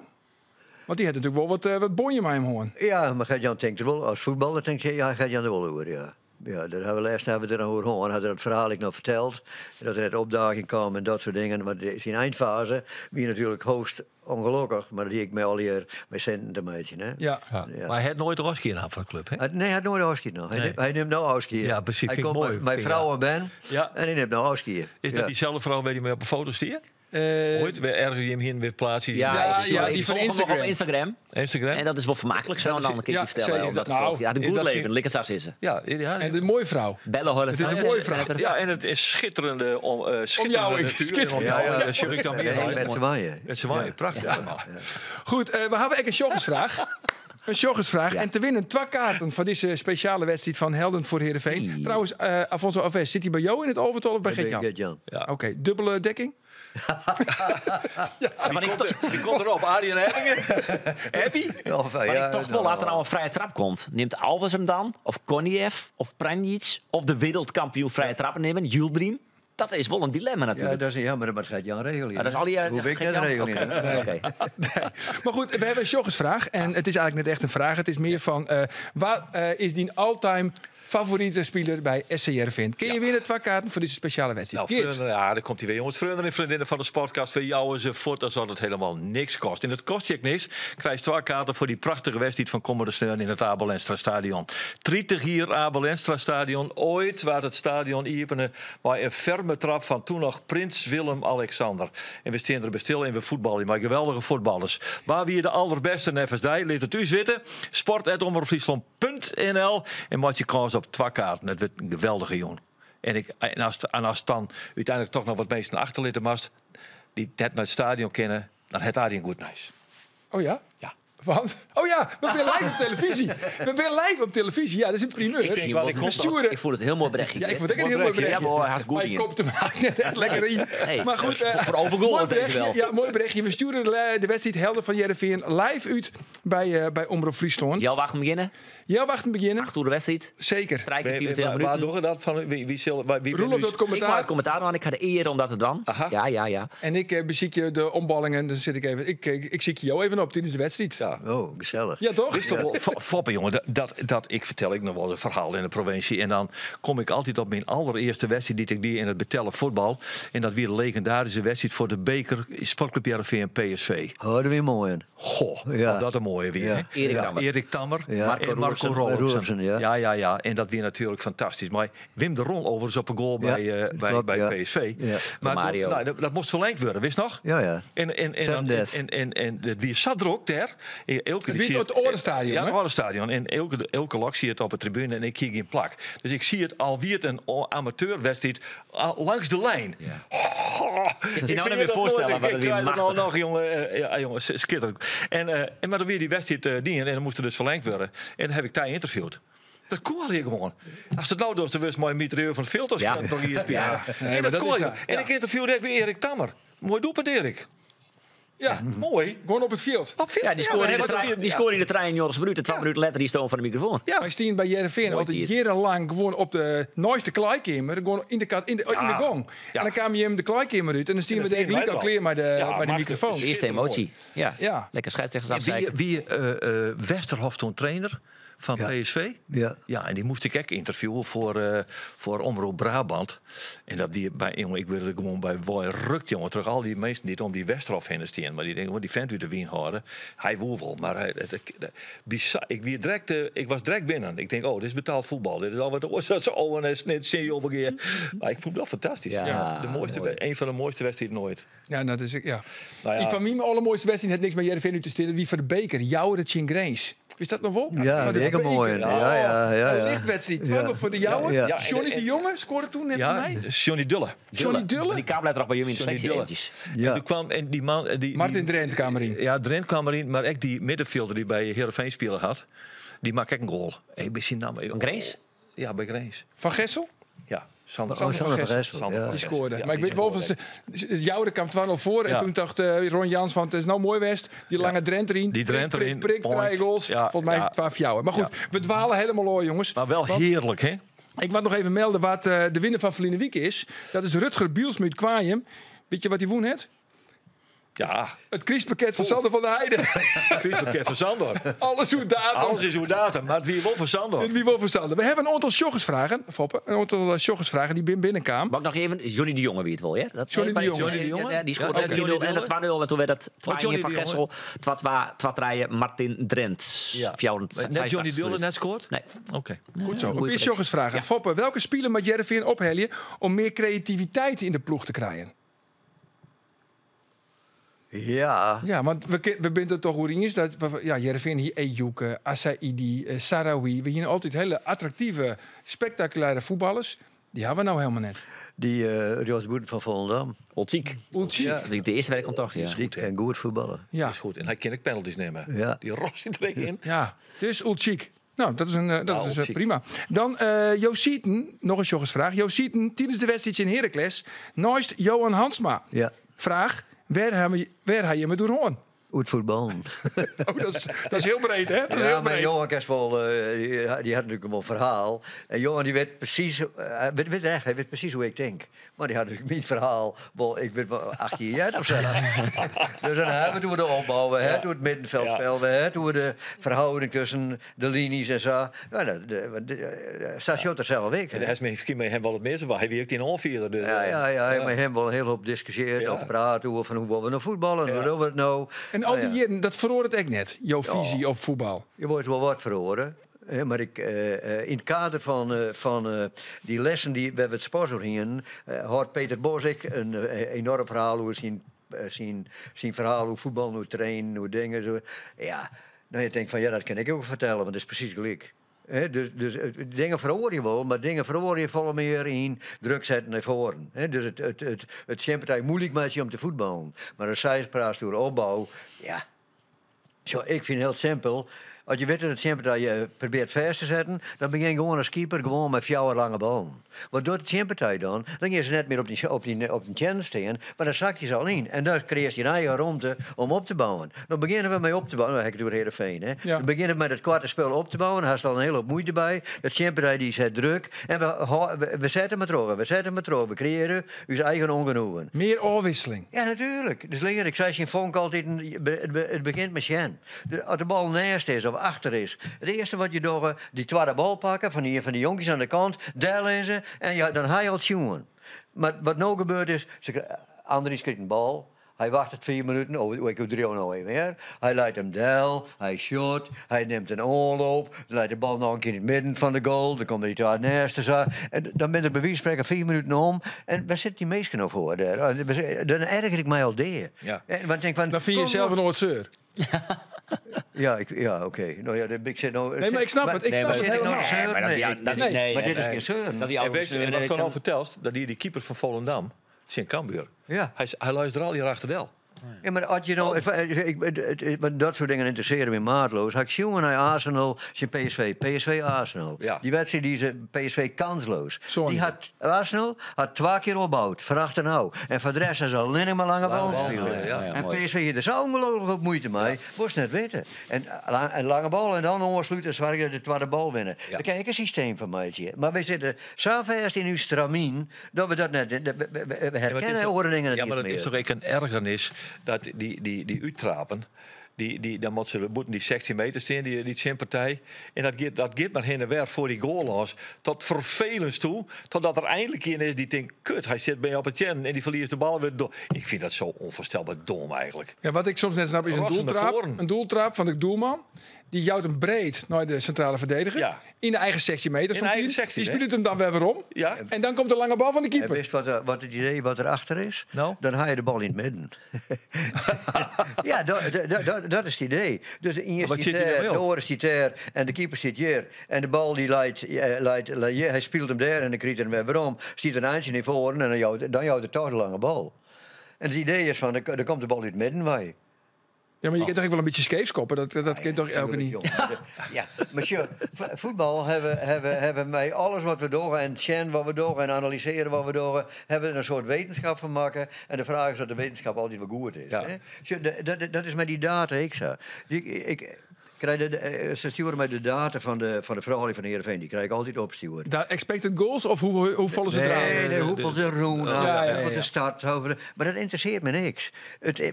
Want die had natuurlijk wel wat bonje met hem hoorn. Ja, maar Gert-Jan denkt er wel, als voetballer denkt hij, ja, Gert-Jan er wel over, ja. Ja, dat hebben we laatst hebben we er nog over gehoord. Had er dat verhaal ik nog verteld. Dat er net opdaging kwam en dat soort dingen. Maar in eindfase wie natuurlijk hoogst ongelukkig. Maar die ik met al hier met centen te maken. Hè? Ja. Ja. Ja. Maar hij had nooit Roski aan van de club, hè? Nee, hij had nooit Oski nog. Nee. Hij neemt nou Oski. Ja, precies. Hij Vind ik komt mooi. met mijn Vind vrouw en Ben. Ja. En hij neemt nou Oski. Is dat diezelfde vrouw waar die mee op een foto stier? Ooit weer ergens hem heen weer plaatsen. Ja, ik zie ja, ik die van volg hem nog Instagram. op Instagram. Instagram. En dat is wel vermakelijk, zo Dat is- dan een keertje ja, vertellen. zeker. Omdat Nou, ja, de is goed dat leven, zien- lekker zo is ze. Ja, ja, En de mooie vrouw. Bellen hoor. Het is een mooie vrouw. Ja, en het is schitterende, schitterende Omjouwing. natuur. Schitterend. Ja, Ja, ja. dat zie ik dan weer. Nee, met z'n waaien. Met z'n waaien, prachtig. allemaal. Goed, we hebben echt een joggersvraag. Een joggersvraag. En te winnen twee kaarten van deze speciale wedstrijd van Helden voor Heerenveen. Hey. Trouwens, Afonso Alves, zit hij bij jou in het overtal of bij Gert-Jan? Gert-Jan. Ja. Oké, dubbele dekking? Ja, maar ik toch, Die komt erop, Arie en Hemmingen. Happy? Of, maar ja, ik toch wel, nou, laat er nou een vrije trap komt. Neemt Alves hem dan? Of Koniev? Of Pranjic? Of de wereldkampioen vrije trappen nemen? Yildirim? Dat is wel een dilemma Ja, natuurlijk. dat is jammer, maar dat gaat Jan regelen. Maar dat is al die, Hoef ik net Gert-Jan? regelen. hè? Oké. Oké. Maar goed, we hebben een joggersvraag. En het is eigenlijk net echt een vraag. Het is meer van, waar is die all-time favoriete speler bij SC Heerenveen? Kun je winnen twee kaarten voor deze speciale wedstrijd? Nou, Geert. vrienden, ja, daar komt hij weer. Jongens, vrienden en vriendinnen van de Sportcast. Voor jou is voort als dat het helemaal niks kost. En het kost je ook niks. Krijg je twee kaarten voor die prachtige wedstrijd van komende steun in het Abe Lenstra Stadion. 30 hier Abe Lenstra Stadion. Ooit waar het stadion iepene maar een ferme trap van toen nog Prins Willem-Alexander. En we staan er bij stil en we voetballen. Maar geweldige voetballers. Waar wie de allerbeste nevens die, laat het u zitten. Sport.omroepfriesland.nl en maak je kans op twee kaarten. Het wordt een geweldige jongen. En als dan uiteindelijk toch nog wat mensen achterlitten mast, die net naar het stadion kennen, dan het daar een goed nice. Oh ja? Ja. Want, oh ja, we zijn live op televisie. We zijn live op televisie. Ja, dat is een primeur. Ik, denk wel, ik We kom sturen... ik voel het heel mooi berichtje. Ja, ik vond het ook een heel mooi Ja, berichtje. maar hij is goed Maar ik in. koop hem eigenlijk net echt lekker in. Hey, maar goed, voor open goal mooi was deze berichtje. wel. Ja, mooi berichtje. We sturen de wedstrijd Helden van Heerenveen live uit bij Omroep Friesland. Jouw wacht beginnen. Jouw wacht beginnen. 8 uur de wedstrijd. Zeker. Drie keer Waar, 24 waar minuten. doen we dat? Van, wie, wie, zal, waar, wie Roelof ben nu- doet Ik maak commentaar. het commentaar aan. Ik ga de eer om dat te doen. Aha. Ja, ja, ja. En ik beziek je de omballingen. Dan zit ik even. Ik zie jou even op tijdens de wedstrijd. Ja, Oh, gezellig. toch? Wist toch wel, Foppe, jongen, dat ik vertel ik nog wel eens een verhaal in de provincie. En dan kom ik altijd op mijn allereerste wedstrijd die ik die in het betellen voetbal. En dat weer de legendarische wedstrijd voor de beker Sportclub Heerenveen PSV. Oh, dat weer mooi. Goh, Ja. dat een mooie weer. Ja. hè? Erik Ja. Tammer. Erik Tammer Ja. Marco en Marco Roelofsen. Roelofsen. Roelofsen, ja. ja, ja, ja. En dat weer natuurlijk fantastisch. Maar Wim de Ron overigens op een goal Ja, bij, klopt, bij ja. PSV. Ja. Maar Mario. nou, dat moest verlengd worden, wist nog? Ja, ja. En, Sudden death. en het wie zat er ook daar. Elke Het die wie zie het Orenstadion, Ja, hè? het Orenstadion. En elke lok zie je het op de tribune en ik zie geen plak. Dus ik zie het al wie het een amateurwedstrijd langs de lijn. Ja. Oh, Is die ik nou vind niet meer dat voorstellen, nooit. maar Ik dat weer krijg het nou machtig. nog, jongen. Ja, jongen, schitterend. En maar dan weer die wedstrijd die en dan moest er dus verlengd worden. En dan heb ik daar geïnterviewd. Dat kon al hier gewoon. Als het nou door de wist, maar mitrailleur van filters Ja. kan toch hier spelen. Ja. Nee, en maar dat dat kon is je. zo. En Ja. ik interviewde ook weer Erik Tammer. Mooi doelpunt, Erik. Ja, Mooi. gewoon op het veld. Op Ja, die scoorde in de maar trein, dat- die scoorde in de trein, Joris Bruten. 12 minuten later die stoom van de microfoon. Ja. Wij stien bij Heerenveen Mooi altijd dier. jarenlang gewoon op de nooiste kleikamer, gewoon in de, kat, in de gong. Ja. En dan kwam je hem de kleikamer uit en dan stien we En dan de stien wij gelijk al er al. klaar bij de, Ja, bij de makkelijk. microfoon. Eerste emotie. Ja. Ja. Lekker scheidsrechters En afzeiken. wie Westerhof toen trainer Fan PSV. Ja. Ja, en dy moast ik ek ynterviewe foar, eh, foar Omroep Brabant. En dat wie by, jonge, ik wurd der gewoan by wei rukt, jonge, troch al dy minsken dy't om dy Westerhof hinne stean. Mar dy tinke, dy fent út de wyn hâlde. Hy woe wol, mar hy, it, it, bizar. Ik wie direkt, eh, ik was direkt binnen. Ik tink, oh, dit is betaald voetbal. Dit is al wat oars dan ONS net tsjin Jobbegea. Mar ik fûn it wol fantastysk. Ja, de moaiste, moai. een fan de moaiste wedstriden oait. Ja, dat is ja. Nou ja. Ik fan myn allermoaiste wedstriid hat niks mei Hearrenfean út te stean. Dat wie foar de beker. Joure tsjin Grins. Is dat noch wol? Ja, Foar de die ek een beker. mooie. Ja, ja, ja, Een ja. lichtwedstrijd. 2-0 voor de Jouwer. Ja. Ja, en- Johnny de en- Jonge scoorde toen net voor Ja, mij. Johnny Dulle. Johnny Dulle. Die kwam later nog bij jullie in de Johnny selectie Dulle. eventjes. Ja. En toen kwam en die man, eh, die, Martin die- Drent kwam erin. Ja, Drent kwam erin, maar ook die middenvelder die bij Heerenveen spelen had, die maakte ook een goal. Ik ben zijn naam even. Van Grins? Ja, bij Grins. Van Gessel. Ja, Sander Oh, Sander van Gessel, Sander ja. van Die Gessel. scoorde. Ja, maar ik die weet wel van scoorde. Jouwer kwam 2-0 voor. En Ja. toen dacht Ron Jans van het is nou mooi West. Die lange Drent erin. Die Drent Prik, erin. Prik, prik, Poink. drie goals. Ja, Volgens mij ja. 12 jouwen. Maar goed, Ja. we dwalen helemaal hoor jongens. Maar wel Want heerlijk, hè? Ik wil nog even melden wat de winnaar van verleden week is. Dat is Rutger Bielsma uit Kwaaium. Weet je wat hij woen het? Ja, Het kriespakket van Sander van der Heijden. Kriespakket van Sander. Alles hoe datum. Alles is hoe datum, maar het wie wel van Sander. Dit wie wel van Sander. We hebben een aantal joggersvragen, Foppe. Een aantal joggersvragen die binnenkwamen. Mag ik nog even? Johnny de Jonge wie het wel, ja? Dat, Johnny de Jonge. Johnny de Jonge? Ja, die scoorde Ja, net oké. 3-0 en de 2-0. En toen werd het 2-1 Johnny van de Jonge. Gessel. 2-2, 2-3 Martin Drent. Ja. Net Johnny Dulle net scoort? Nee. Oké. Goed zo. Een Goeie paar predictie. joggersvragen. Ja. Foppe, welke speler moet Hearrenveen opheljen om meer creativiteit in de ploeg te krijgen? Ja. Ja, want we zijn er toch hoe is dat we, ja, Hearrenveen hier Ejuke, Assaidi, Sarawi. We hier altijd hele attractieve, spectaculaire voetballers. Die hebben we nou helemaal net. Die Jos Boeten van Volendam. Oltiek. Ultziek. Ja. De eerste werk contact, ja. Schiet en goed voetballen. Ja. Is goed. En hij kan ook penalties nemen. Ja. Die rost die er in. Ja, dus Ultziek. Nou, dat is, een, dat Ja, is Ultziek. prima. Dan Josieten, nog een joggersvraag. Josieten, tijdens de wedstrijd in Heracles, naast Johan Hansma. Ja. Vraag, waar ha je me doorhoorn? Hoe het voetballen. Oh, dat is heel breed, hè? Dat is Ja, heel maar breed. Johan Kerstwol, die had natuurlijk wel een verhaal. En Johan die weet precies, weet echt, hij weet precies hoe ik denk. Maar die had natuurlijk niet verhaal, wel, ik weet wel 18 jaar of zo. Dus dan hebben we hoe de opbouw, we hebben hoe het middenveldspel, we hebben hoe de verhouding tussen de linies en zo. Ja, dat, de, de, de, dat er zelf ik. En hij is misschien met hem wel het meeste, maar hij werkt in onvierder. Dus, Ja, ja, ja, ja, met hem wel een hele hoop discussieerd Ja. of praten over van hoe willen we nou voetballen, hoe doen we het nou. En al die Nou ja. jaren, dat verhoort het echt net, jouw visie op voetbal. Je wordt wel wat verhoren. Hè, maar ik, in het kader van die lessen die we het sponsor gingen, had Peter Bosik een enorm verhaal over zijn verhaal hoe voetbal, hoe trainen, hoe dingen. Zo. Ja, nou je denkt van ja, dat kan ik ook vertellen, want dat is precies gelijk. Hè, dus dingen verhoor je wel, maar dingen verhoor je volle meer in druk zetten naar voren. Hè, dus het partij moeilijk maakt je om te voetballen. Maar als zij praat door opbouw, ja. Zo, ik vind het heel simpel. Als je weet dat het simpel dat je probeert vast te zetten, dan ben je gewoon als keeper gewoon met jouw lange bal. Wat doet de teampartij dan? Dan gaan ze net meer op die chance staan, maar dan zak je ze al in. En dan creëer je een eigen ruimte om op te bouwen. Dan beginnen we mee op te bouwen. Dan heb ik het door Heerenveen, hè. Ja. Dan beginnen we met het kwarte spel op te bouwen. Daar is al een hele hoop moeite bij. De teampartij die zet druk. En we zetten maar terug. We zetten maar terug. We creëren ons eigen ongenoegen. Meer afwisseling. Ja, natuurlijk. Dus leer ik zei in Vonk altijd, het begint met Sjen. Als de bal naast is of achter is. Het eerste wat je doet, die tweede bal pakken van die jonkies aan de kant, daar lezen en ja, dan ga je al tjoen. Maar wat nou gebeurt is, Andries krijgt een bal. Hij wacht het 4 minuten, oh, ik doe nou even meer. Hij leidt hem del, hij shot, hij neemt een oorloop. Dan leidt de bal nog een keer in het midden van de goal. Dan komt hij daar naast. Zo. En dan ben ik bij wijze van spreken 4 minuten om. En waar zit die meesten nou voor? Daar? Dan erger ik mij al deer. Ja. En, want ik denk van, Dan vind je kom jezelf op. een oortzeur. Ja, oké. Nou ja, ik zit nou, Nee, maar ik snap het. Ik Nee, snap maar- het Zit ik nou helemaal. te zeuren? maar dat Nee, die- dat die- nee, maar dit is nee. geen zeuren. Dat die En oude weet je, en zeuren, wat dat zo al vertelt, dat die keeper van Volendam, Sint Cambuur, Ja. hij luistert al hier achter del. Ja, maar als je nou, want dat soort dingen interesseren me maatloos. Had ik jongen naar Arsenal, zijn PSV, PSV Arsenal. Ja. Die wedstrijd die ze PSV kansloos. Sorry. Die had Arsenal had 2 keer opbouwd, van achter nou. En van de rest is alleen maar lange bal bal spelen. spelen, ja. Ja, En mooi. PSV hier er zo ongelooflijk op moeite mee, moest net weten. En lange bal en dan ongesluiten en zwaar de tweede bal winnen. Ja. Daar kan ik een systeem van maken. Maar wij zitten zo vast in uw stramien dat we dat net we Ja, maar het herkennen is toch- oren dingen Ja, maar niet het is meer. toch ook een ergernis dat die uittrapen, Dy, dy, dan moat se bûten dy 16 meter stean, dy, dy tsjinpartij. En dat giet, dat giet mar hinne en wer foar dy goal lâns. Tot ferfelens toe. Totdat der eindelijk ien is dy't tinkt, kut, hy sit my op 'e teannen en dy ferliest de bal wer. Ik fyn dat sa ûnfoarstelber dom eigenlijk. Ja, wat ik soms net snap is in Rossen naar doeltraap, voren. in doeltraap fan de doelman. Dy jout him breed nei de sintrale verdediger. Ja. Yn de eigen 16 meter. In de somtiden. eigen 16, Dy hè? spilet him dan wer werom. Ja. En dan komt de lange bal fan de En keeper. witst wat, wat it idee wat derachter is? No? Dan ha je de bal yn it midden. Ja, dat is it idee. Dus ien Wat stiet sit hy dêr, dan de wel? oare stiet dêr en de keeper stiet hjir. En de bal dy leit, leit hjir. Hy spilet him dêr en dan kriget er him wer werom. Stiet er in eintsje nei foaren en dan jout er toch de lange bal. En it idee is fan, der komt de bal út it midden wei. Ja, mar je kinne toch ek wol in bytsje skeef skoppe? Dat kin toch elke niet? Ja, mar sjoch, fuotbal hawwe mei alles wat we dogge en sjen wat we dogge en analysearje wat we dogge, hawwe we in soart wittenskip fan makke. En de fraach is oft de wittenskip altyd wol goed is. Ja. Hè? Sjoch, dat is mei dy data ek sa. Dy, ik krij de, se stjoere my de data fan de froulju fan Heerenveen, dy krij ik altyd opstjoerd. De expected goals of hoe folle se Nee, draaie? nee, hoefolle se rûn, hoefolle se start, hoeveel, mar dat ynteressearret my niks.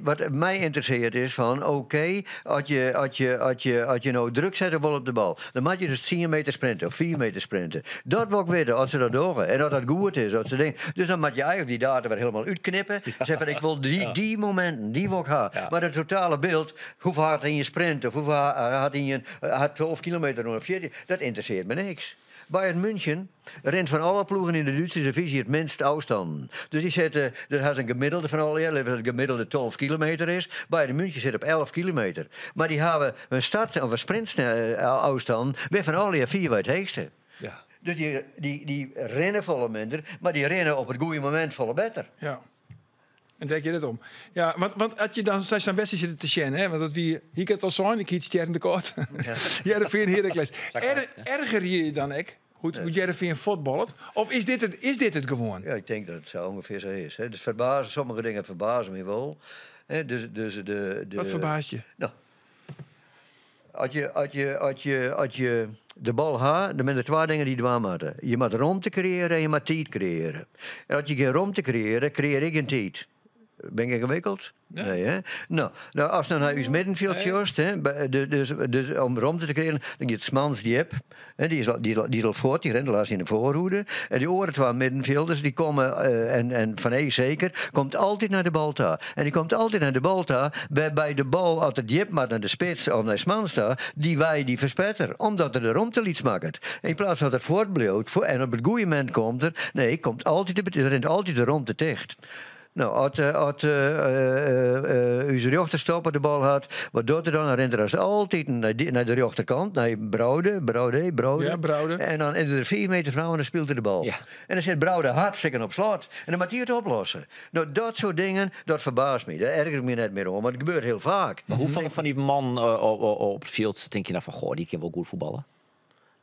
Wat my ynteressearret is fan, oké, as je no druk sette wolle op de bal, dan moatte je dus 10 meter sprinte of 4 meter sprinte. Dat wol ik witte, as se dat dogge en oft dat goed is. As se denke, dus dan moatte je eigenlik dy data wer hielendal útknippe. Sizze fan, ik wol dy mominten, dy wol ik ha. Mar it totale byld, hoefolle hat ien sprint of hoefolle hat ien hat 12 kilometer rûn of 14, dat ynteressearret my niks. Bayern München rint fan alle ploegen yn de Dútske divyzje it minst ôfstannen. Dus dy sitte, dat hat in gemiddelde fan alle jierren, dat it gemiddelde 12 kilometer is. Bayern München sit op 11 kilometer. Mar dy hawwe in start- of in sprintôfstân wer fan alle jier fierwei it heechste. Dus dy rinne folle minder, mar dy rinne op it goede momint folle better. Ja. En dêr giet it om. Ja, want as je dan straks nei wedstriid sitte te sjen, hè, want dat wie, hie ik it al sein, ik hie it stjerrende kâld. Hearrenfean Heracles. Erger je je dan ek hoe Hearrenfean fuotballet? Of is dit it gewoan? Ja, ik tink dat it sa ûngefear sa is. Hè. Dus ferbaze, sommige dingen ferbaze my wol. Hè, dus de Wat ferbaast je? No, as je de bal ha, dan binne der twa dingen dy't je dwaan moatte. Je moatte romte kreëarje en je moatte tiid kreëarje. En as je gjin romte kreëarje, kreëarje ik gjin tiid. Ben ik yngewikkeld? Nee, hè? No, as dan nei ús middenfjild sjochst, hè, dus om romte te kreëarjen, dan giet Smans djip. Hè, dy is al fuort, dy rint al yn de foarhoede. En dy oare twa middenfjilders, dy komme, en Van Ees seker, komt altyd nei de bal ta. En dy komt altyd nei de bal ta, wêrby de bal, as er djip moat nei de spits of nei Smans ta, dy wei dy ferspret er, omdat er de romte lyts makket. Yn pleats fan dat er fuortbliuwt, en op it goede momint komt er, nee, komt altyd de, rint altyd de romte ticht. No, as ús rjochterstopper de bal hat, wat docht er dan? Dan rint er as altyd nei de rjochterkant, nei Braude, Braude, Braude. Ja, Braude. En dan is er 4 meter fan ôf en dan spilet er de bal. En dan sit Braude hartstikke op slot. En dan moat hy it oplosse. No, dat soart dingen, dat ferbaast my. Dêr erger ik my net mear oan, mar it gebeurt hiel faak. Mar hoefolle fan dy mannen op it fjild tinke je nou fan, goh, dy kin wol goed fuotballe?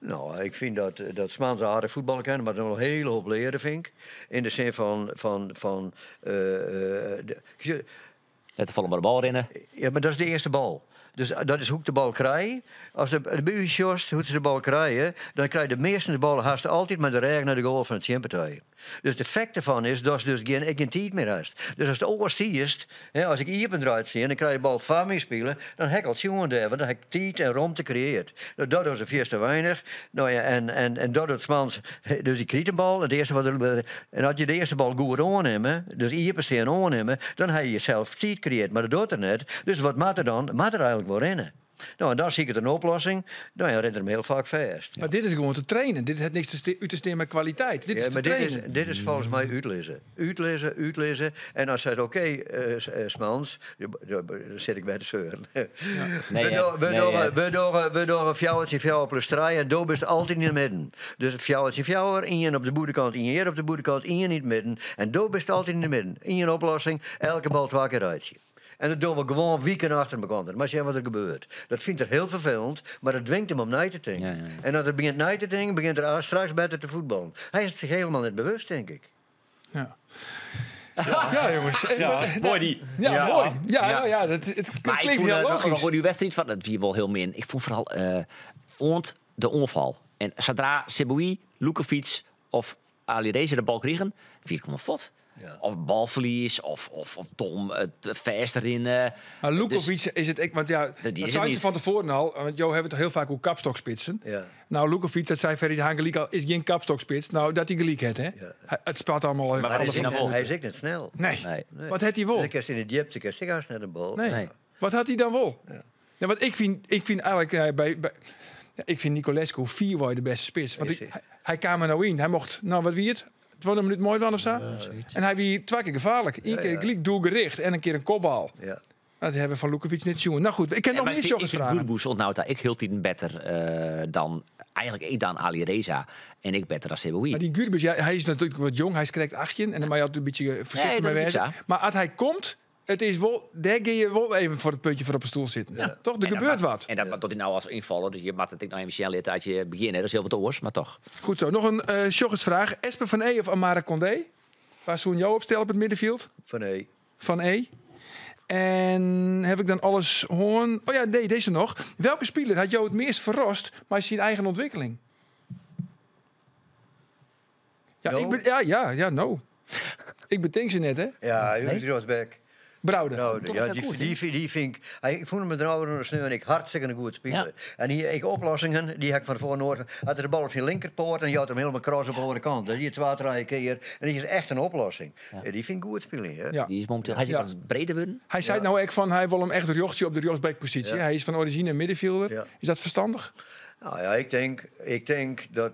No, ik fyn dat Smans aardich fuotballe kin, mar noch in hiele hoop leare, fyn ik. Yn de sin fan, de, je Net te folle mei de bal rinne. Ja, mar dat is de earste bal. Dus dat is hoe ik de bal krij. As de by ús sjochst hoe't se de bal krije, dan krije de measten de bal hast altyd mei de rêch nei de goal fan de tsjinpartij. Dus it effekt derfan is datst dus ek gjin tiid mear hast. Dus ast oars stiest, hè, as ik iepen draait stean, dan krij je de bal foar my spile, dan ha ik al tsjoen dêr, want dan ha ik tiid en romte kreëard. No, dat is fierste weinich. No ja, en dat docht Smans, dus dy kriget in bal, it earste wat er, en as je de earste bal goed oannimme, dus iepen stean oannimme, dan ha je jesels tiid kreëard, mar dat docht er net. Dus wat moat er dan? Moat er eigenlik wol rinne. No, en dan siket er in oplossing. No ja, rint er him hiel faak fêst. Mar dit is gewoan te trainen. Dit hat niks út te stean mei kwaliteit. Dit Ja, is te mar trainen. dit is folgens my útlizze. Útlizze, útlizze. En as seit, oké, Smans, dan sit ik wer te seuren. Nee, hè? Nee, hè? We dogge fjouwer tsjin fjouwer plus trije en do bist altyd yn de midden. Dus fjouwer tsjin fjouwer, ien op de bûtenkant, ien hjir op de bûtenkant, ien yn it midden. En do bist altyd yn de midden. Ien oplossing, elke bal twa kear reitsje. En dat dogge we gewoan wiken achter elkoar. Mar sjen wat der gebeurt. Dat fynt er hiel ferfelend, mar dat dwingt him om nei te tinken. En as er begjint nei te tinken, begjint er straks better te fuotballen. Hy is sich hielendal net bewust, tink ik. Ja. Ja, jonges. Ja, moai dy. Ja, Ja. moai. Ja, Ja. nou ja, dat, it Mar ik klinkt fûn, hiel noch logysk. oer dy wedstriid, fan, dat wie wol hiel min. Ik fûn foaral, oant de oanfal. En sadra Seboui, Lukovic of Alireza de bal krigen, wie ik gewoan fuort. Of balferlies, of dom it fêst rinne. Mar Lukovic is it ek, want ja, die dat is it sei se net. fan tefoaren al, want jo hawwe it hiel faak oer kapstokspitsen. Ja. No, Lukovic, dat sei Ferry de Haan gelyk al, is gjin kapstokspits. No, dat hy gelyk hat, hè? It spat allegear. Maar alle hy is, van- ek net, hy is ek net snel. Nee. Nee. Wat hat hy wol? Dus ik in de diepte, ik ik haast net in bal. Nee. Nee. Wat hat hy dan wol? Ja. want ik fyn eigentlik by, ja, ik fyn Niculescu fierwei de bêste spits. Want Is ik, hy. hy kaam der no yn. Hy mocht, no wat wie it? 20 minuten meidwaan of sa? En hy wie twa kear gefaarlik. Ien kear gelyk doelgericht en in kear in kopbal. Ja. Dat hawwe we fan Lukovic net sjoen. No goed, ik kin En noch maar mear ik vind sjoggersfragen. Gürbüz onthoudt daar ik hiel tiden better dan eigenlijk ik dan Alireza en ik better dan Sebaoui. Mar dy Gürbüz, ja, hy is natuerlik wat jong. Hy is krekt 18 en dan moatte je altyd in bytsje foarsichtich Nee, mei dat is wêze. ek sa. Mar as hy komt, it is wol, dêr geane je wol even foar it puntje foar op 'e stoel sitten. Toch? Der En dat gebeurt moat- wat. En dat docht hy no as ynfaller, dus je moatte it ek noch even sjen litte as je begjinne. Dat is hiel wat oars, mar toch. Goed zo. Noch in sjoggersfraach. Espen van E of Amara Condé? Wa soene jo opstelle op it middenfjild? Van E. Van E. En ha ik dan alles hân? Oh ja, nee, dizze noch. Welke spiler hat jo it meast ferrast mei syn eigen ûntwikkeling? Ja, No? ik ben, ja, no. Ik betink se net, hè? Ja, nee? Rosbeck. Broude. Nou, Toch ja, wel die, goed, die, die, die vind ik, ik vond hem trouwens en ik hartstikke goed spelen. En hier, ik oplossingen, die heb ik van voor nooit. Had er de bal op zijn linkerpoort en je had hem helemaal cross op de andere kant. Dat die twee, drie keer. En die is echt een oplossing. Ja. Die vind ik goed spelen. Hè? Ja. Die is momenteel, hy is wat breder wurden. Hy sei no ek fan hy wol him echt rjochtsje op de rjochtsbackposysje. Ja. Hy is fan origine middenfjilder. Ja. Is dat ferstannich? Nou ja, ik denk dat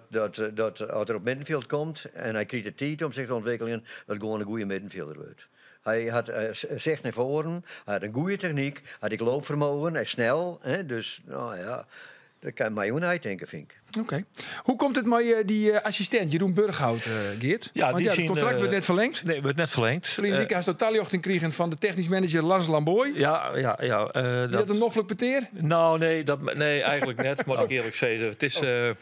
as er op middenfjild komt en hy krijt de tiid om sich te ûntwikkeljen, dat gewoan in goede middenfjilder wurdt. Hy hat sicht nei foaren, hy hat in goede technyk, hy hat ek loopfermogen, hy is snel. Hè, dus, no ja, dêr kin my tinke, fyn ik. Oké. Hoe komt it mei dy assistint Jeroen Burghout, Geert? Ja, Want die ja, it zien, kontrakt wurdt net ferlingd. Nee, wurdt net ferlingd. Ferline wike hast taljochting krigen fan de technysk manager Lars Lamboy. Ja. Wie dat in noflik petear? No, nee, nee, eigentlik net, moat ik earlik sizze. It is, no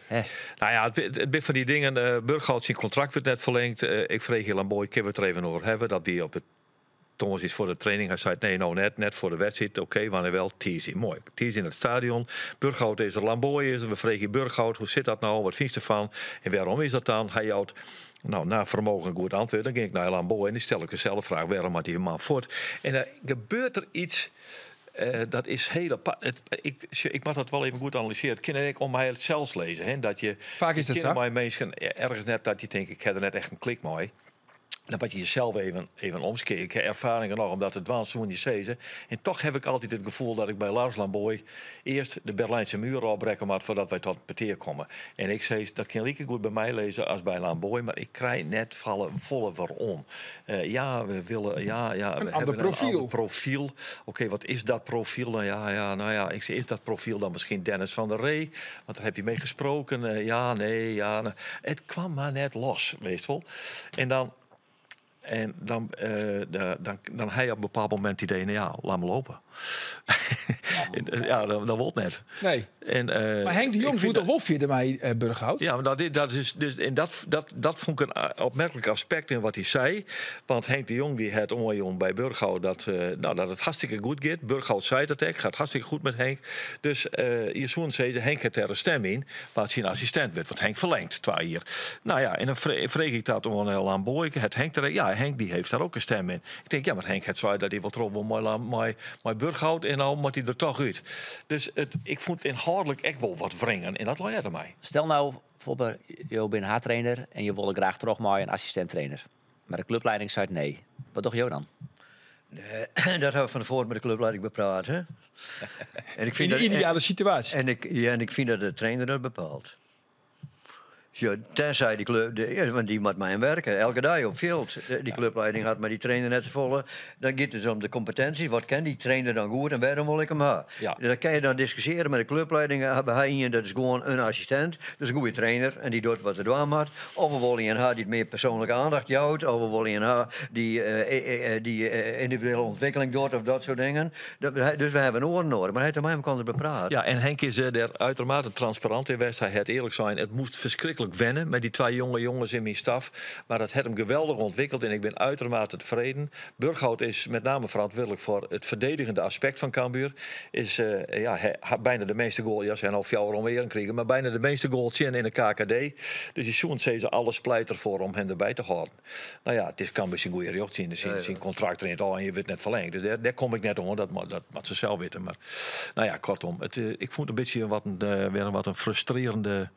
ja, it binne fan dy dingen. Burghout syn kontrakt wurdt net ferlingd. Ik freegje Lamboy, kinne we it der even oer hawwe? Dat wie op it tongersdeis foar de training. Hy sei, nee, no net, net foar de wedstriid. Oké, wannear wol? Tiisdei. Moai. Tiisdei yn it stadion. Burghout is der, Lamboy is der. We freegje Burghout, hoe sit dat no? Wat fynst derfan? En wêrom is dat dan? Hy jout, no, nei fermogen in goed antwurd. Dan gean ik nei Lamboy en dy stel ik deselde fraach. Wêrom moat dy man fuort? En dan gebeurt der yts. Dat is hiel apart. Ik moat dat wol even goed analysearje. It kin ek om my sels lizze. Hè? Dat je, Faak is dat kin sa. mei minsken ergens net dat je tinke, ik ha der net echt in klik mei. Dan moatte je jesels even omskeare. Ik ha erfaring noch om dat te dwaan, soene je sizze. En dochs ha ik altyd it gefoel dat ik by Lars Lamboy earst de Berlijnse muur ôfbrekke moat foardat wy ta it petear komme. En ik sis, dat kin like goed by my lizze as by Lamboy, mar ik krij net folle wêrom. Ja, we wolle, ja, In we oar hawwe in profyl. oar profyl. Oké, wat is dat profyl dan? Ja, no ja, ik sis, is dat profyl dan miskien Dennis van der Ree? Want dêr ha je mei sprutsen. Ja, nee, ja. No. It kaam mar net los, witst wol. En dan ha je op in bepaald momint it idee, no ja, lit mar lopen. En ja, dan wurdt it net. Nee. En, Mar Henk de ik Jong fyn woe dochs wol fierder mei Burghout? Ja, mar dat is dus en dat fûn ik in opmerklik aspekt yn wat hy sei. Want Henk de Jong dy hat oanjûn by Burghout dat, no, dat it hartstikke goed giet. Burghout sei dat ek, giet hartstikke goed mei Henk. Dus je soene sizze, Henk hat dêr in stim yn, wa't syn assistint wurdt. Want Henk ferlingt 2 jier. No ja, en dan freegje ik dat oan Lamboy. Hat Henk der, ja, Henk dy hat dêr ek in stim yn. Ik tink, ja, mar Henk hat sei dat hy wol troch wol mei Burghout en no moat hy der dochs út. Dus ik fûn it ynhâldlik ek wol wat wringen en dat lei net oan my. Stel no, bijvoorbeeld, jo binne haadtrainer en je wolle graach troch mei in assistint-trainer. Mar de kluplieding seit nee. Wat dogge jo dan? Nee, dat hawwe we fan tefoaren mei de kluplieding bepraat. Hè? En ik Yn fyn de dat, ideale situaasje. En, ja, en ik fyn dat de trainer dat bepaalt. Ja, tenzij dy klup, ja, want dy moat mei him wurkje, elke dei op fjild. Dy kluplieding hat mei dy trainer net safolle. Dan giet it om de kompetinsje. Wat kin dy trainer dan goed en wêrom wol ik him ha? Ja. Dan kinne je dan diskusjearje mei de kluplieding. Ha ien, dat is gewoan in assistint, dat is in goede trainer en dy docht wat er dwaan moat. Of we wolle ien ha dy't mear persoanlike oandacht jout, of we wolle ien ha dy't yndividuele ûntwikkeling docht of dat soart dingen. Dus we hawwe in oar nedich, mar hy hat der mei him bepraat. Ja, en Henk is dêr uitermate transparant yn west. Hy hat earlik sein, it moast ferskriklik aanvankelijk wennen met die twee jonge jongens in mijn staf. Maar dat heeft hem geweldig ontwikkeld en ik ben uitermate tevreden. Burghout is met name verantwoordelijk voor het verdedigende aspect van Cambuur. Is ja, hij had bijna de meeste goal. Ja, zijn al fjouwer om weer kregen, maar bijna de meeste goals in de KKD. Dus die zoen ze alles pleit ervoor om hem erbij te houden. Nou ja, het is Cambuur zijn goede jocht zien. Zijn contract erin al en je wordt net verlengd. Dus daar kom ik net om, dat moet ze zelf weten. Maar nou ja, kortom, ik vond het een beetje weer een wat een frustrerende.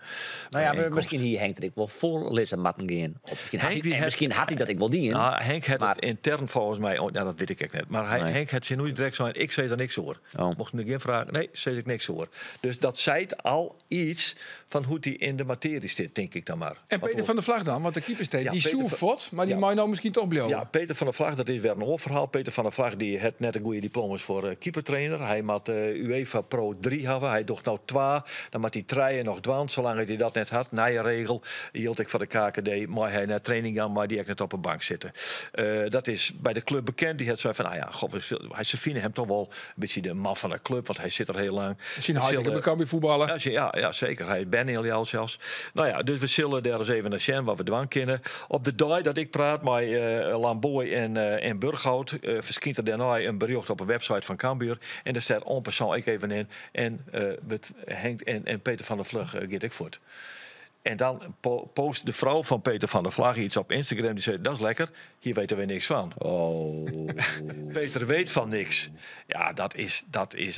Nou ja, maar misschien hier Henk dat ik wel voor Lisse matten gaan. Of misschien had hij, en misschien had hij dat ik wel dienen. Nou, Henk had maar het intern volgens mij, oh, nou, dat weet ik echt net. Maar Henk had zijn nooit direct zijn, ik zei daar niks over. Oh. Mocht ik geen vragen? Nee, zei ik niks over. Dus dat zei al iets van hoe die in de materie zit, denk ik dan maar. En Peter van der Vlag dan, want de keeperstrainer, Ja, die Peter zoe van- fot, maar die Ja. mag nou misschien toch blijven. Ja, Peter van der Vlag, dat is weer een verhaal. Peter van der Vlag die het net een goede diploma's voor keepertrainer. Hij moet UEFA Pro 3 hebben. Hij docht nou 2. Dan moet hij treien nog dwan, zolang hij dat net had. Nije regel hield ik van de KKD. Maar hij naar training gaan, maar die ik net op een bank zitten. Dat is bij de club bekend. Die had zo van, nou ja, god, hij, ze vinden hem toch wel een beetje de man van de club, want hij zit er heel lang. Misschien had ik Zullen- kan weer voetballen. Ja, zeker. Hij ben heel jou zelfs. Nou ja, dus we zullen daar eens even naar zien wat we dwang kennen. Op de dag dat ik praat met Lamboy en Burghout, verschijnt er daarna een bericht op de website van Cambuur. En daar staat en passant ik even in. En met Henk en Peter van der Vlug gaat ik voort. En dan post de vrouw van Peter van der Vlag iets op Instagram. Die zei, dat is lekker, hier weten we niks van. Oh. Peter weet van niks. Ja, dat is,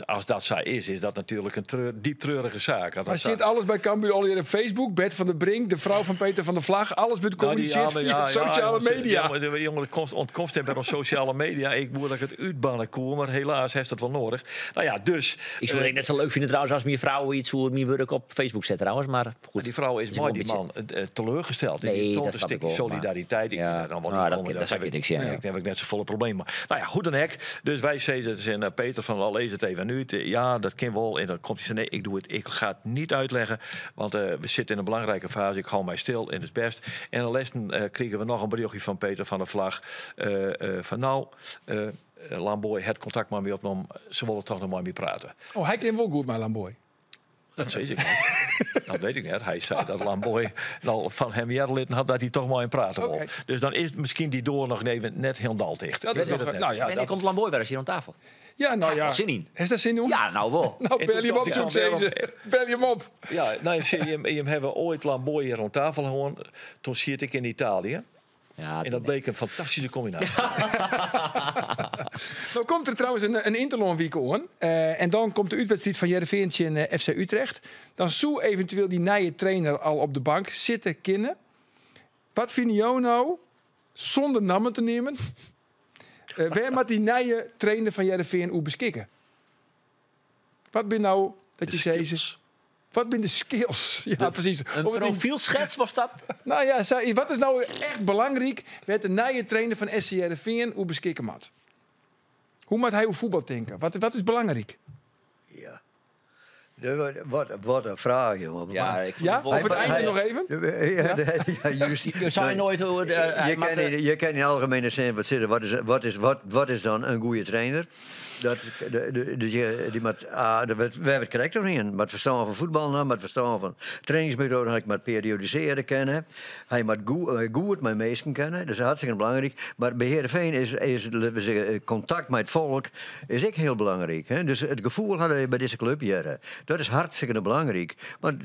als dat zij is, is dat natuurlijk een diep treurige zaak. Dat Maar zij- zit alles bij Cambuur al hier op Facebook? Bert van der Brink, de vrouw van Peter van der Vlag. Alles wordt Nou, die gecommuniceerd arme- via sociale jongens, media. Ja, maar de jongen ontkomst hebben bij ons sociale media. Ik moet dat ik het uitbannen koer, maar helaas heeft dat wel nodig. Nou ja, dus... Ik zou het net zo leuk vinden trouwens als mijn vrouw iets hoe mijn werk op Facebook zet trouwens, maar goed. Die vrouw is Het mooi, wel die een beetje- man teleurgesteld. Nee, die toont dat een snap ik stukje wel, maar- solidariteit. Ik Ja. kan daar dan wel Nou, niet dat komen. dat heb zou ik niks zeggen, nee, ja. ik heb ik net zo volle problemen. Maar, nou ja, goed dan hek. Dus wij zeiden het en Peter van al lees het even nu. Ja, dat kan wel. En dan komt hij zo, nee, ik doe het. Ik ga het niet uitleggen, want we zitten in een belangrijke fase. Ik hou mij stil in het best. En de lessen kregen we nog een berichtje van Peter van der Vlag. Van nou, Lamboy, het contact maar mee opnam. Ze willen toch nog maar mee praten. Oh, hij kent wel goed met Lamboy. Dat weet ik niet. Dat weet ik net. Hij zei dat Lamboy nou van hem jaarlid had dat hij toch maar in praten wil. Oké. Dus dan is misschien die door nog even net heel dal dicht. Dat Ik is weet nog- het net. nou ja, En dat komt Lamboy weer eens hier aan tafel. Ja, nou ja. wel zin in. Heeft dat zin in? Ja, nou wel. Nou, En bel toen je hem op, dacht ik zoek van, waarom- ze. Bel je hem op. Ja, nou, zie je, je hebben ooit Lamboy hier aan tafel gewoon. Toen zit ik in Italië. Ja, En dat bleek een fantastische combinatie. Nou komt er trouwens een Interland-week aan. En dan komt de uitwedstrijd van Heerenveen in FC Utrecht. Dan zou eventueel die nieuwe trainer al op de bank zitten kennen. Wat vind jou nou, zonder namen te nemen, waar moet die nieuwe trainer van Heerenveen hoe beschikken? Wat ben nou dat je zei, skills. wat zijn de skills? Ja, precies. Een Of het die- profielschets was dat? Nou ja, zei, wat is nou echt belangrijk met de nieuwe trainer van SC Heerenveen hoe beschikken moet? Hoe moet hij over voetbal denken? Wat is belangrijk? Ja. Wat een vraag, jongen. Ja, Maar- ik vond Ja? het wel- Op het Hij- einde hij- nog even? Ja, ja, juist. Je zou je nooit horen. Je kan in algemene zin wat zitten. Wat is dan een goede trainer? Dat, de, de, de, die, die met, ah, de, we hebben het correct nog niet in. Maar het verstaan van voetbal, nou, maar het verstaan van trainingsmethoden, hij moet periodiseren kennen. Hij moet goed met mensen kennen. Dat is hartstikke belangrijk. Maar bij Heerenveen is, laten we zeggen, contact met het volk is ook heel belangrijk. Hè? Dus het gevoel hadden we bij deze club hier. Dat is hartstikke belangrijk. Want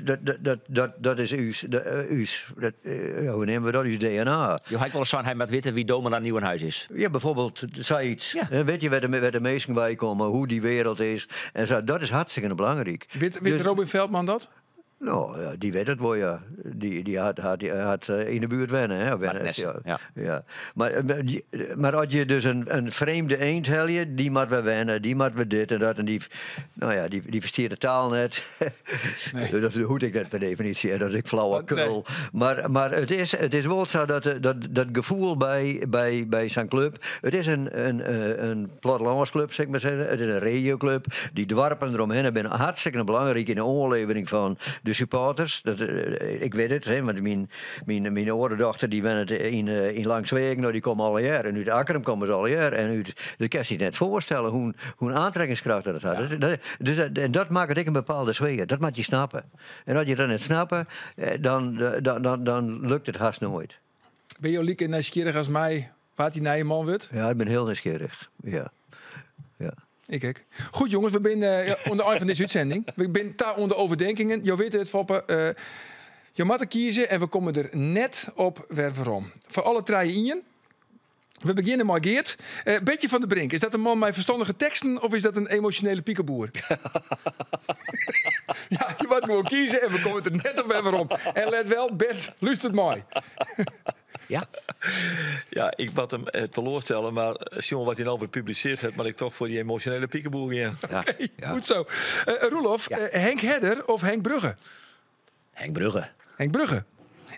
dat is uw, dat, uw, dat, hoe nemen we dat? Uw DNA. Je had wel eens zijn, hij moet weten wie Domela Nieuwenhuis is. Ja, bijvoorbeeld, zoiets. Ja. Hè, Weet je waar de meesten bij komen, hoe die wereld is. En zo, dat is hartstikke belangrijk. Weet Dus- Robin Veldman dat? Nou, ja, die weet het wel, ja. Die had in de buurt wennen, hè. Wennen, Nessen, ja. ja. Ja. Maar als je dus een vreemde eend hel je, die moet we wennen, die moet we dit en dat. En die, nou ja, die versteert de taal net. Nee. Dat hoed ik net per definitie, hè, dat ik flauwekul. Nee. Maar het is wel zo dat gevoel bij zo'n club. Het is een plattelandsclub, zeg maar zeggen. Het is een regioclub. Die dwarpen eromheen zijn hartstikke belangrijk in de oorlevering van de De supporters, dat, eh, ik wit it, hè, want myn, myn, myn oare dochter dy wennet yn, eh, yn Langsweagen, no, dy komme allegear. En út Akkrum komme se allegear. En út, dat kinst dy net foarstelle hoe, hoe in oantrekkingskracht dat it hat. Dat, dat, dus, dat- en dat makket ek in bepaalde sfear. Dat moatte je snappe. En as je dat net snappe, eh, dan, dan, dan, dan lukt it hast noait. Binne jo like nijsgjirrich as my wa't dy nije man wurdt? Ja, ik bin hiel nijsgjirrich. Ja. Ja. Ik ek. Goed jonges, we binne eh, oan de ein fan dizze útsending. We binne ta oan de overdenkingen. Jo witte it, Foppe. Uh, jo moatte kieze en we komme der net op wer werom. Foar alle trije ien. We begjinne mei Geert. Uh, Betje van der Brink, is dat in man mei ferstannige teksten of is dat in emosjonele pikeboer? ja, je moat gewoan kieze en we komme der net op wer werom. En let wel, Bert lústeret mei. Ja. Ja, ik moat him eh, teloarstelle, mar sjoen wat hy no wer publisearre hat, moat ik toch foar dy emosjonele pikeboer gean. Ja. Oké, Ja. goed zo. Eh, Roelof, Ja. eh, Henk Herder of Henk Brugge? Henk Brugge. Henk Brugge.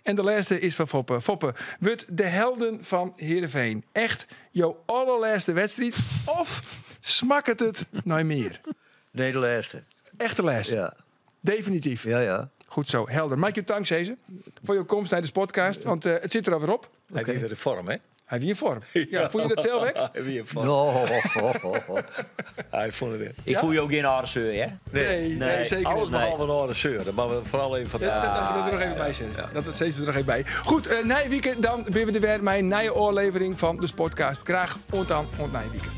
En de lêste is fan Foppe. Foppe, wurdt de Helden fan Heerenveen echt jo allerlêste wedstriid of smakket it nei mear? Nee, de lêste. Echt de lêste? Ja. Definityf? Ja, ja. Goed zo, helder. Mag ik je tank zeggen voor je komst naar de podcast, want eh, het zit er alweer op. Hy wie wer yn foarm, hè? Hy wie yn foarm. Ja, fûne je dat sels ek? Hy wie yn foarm. No, ho, ho, ho, ho. Hy fûn it wer. Ik fiel jo gjin âlde seur, hè? Nee, nee, seker Alles net. behalve in âlde seur. Dat moatte we foaral even fan. Dat dat we er noch even by sizze. Dat sizze we der noch even by. Goed, uh, nije wike dan binne we der wer mei in nije ôflevering fan de Sportcast. Graach oant dan, oant nije wike.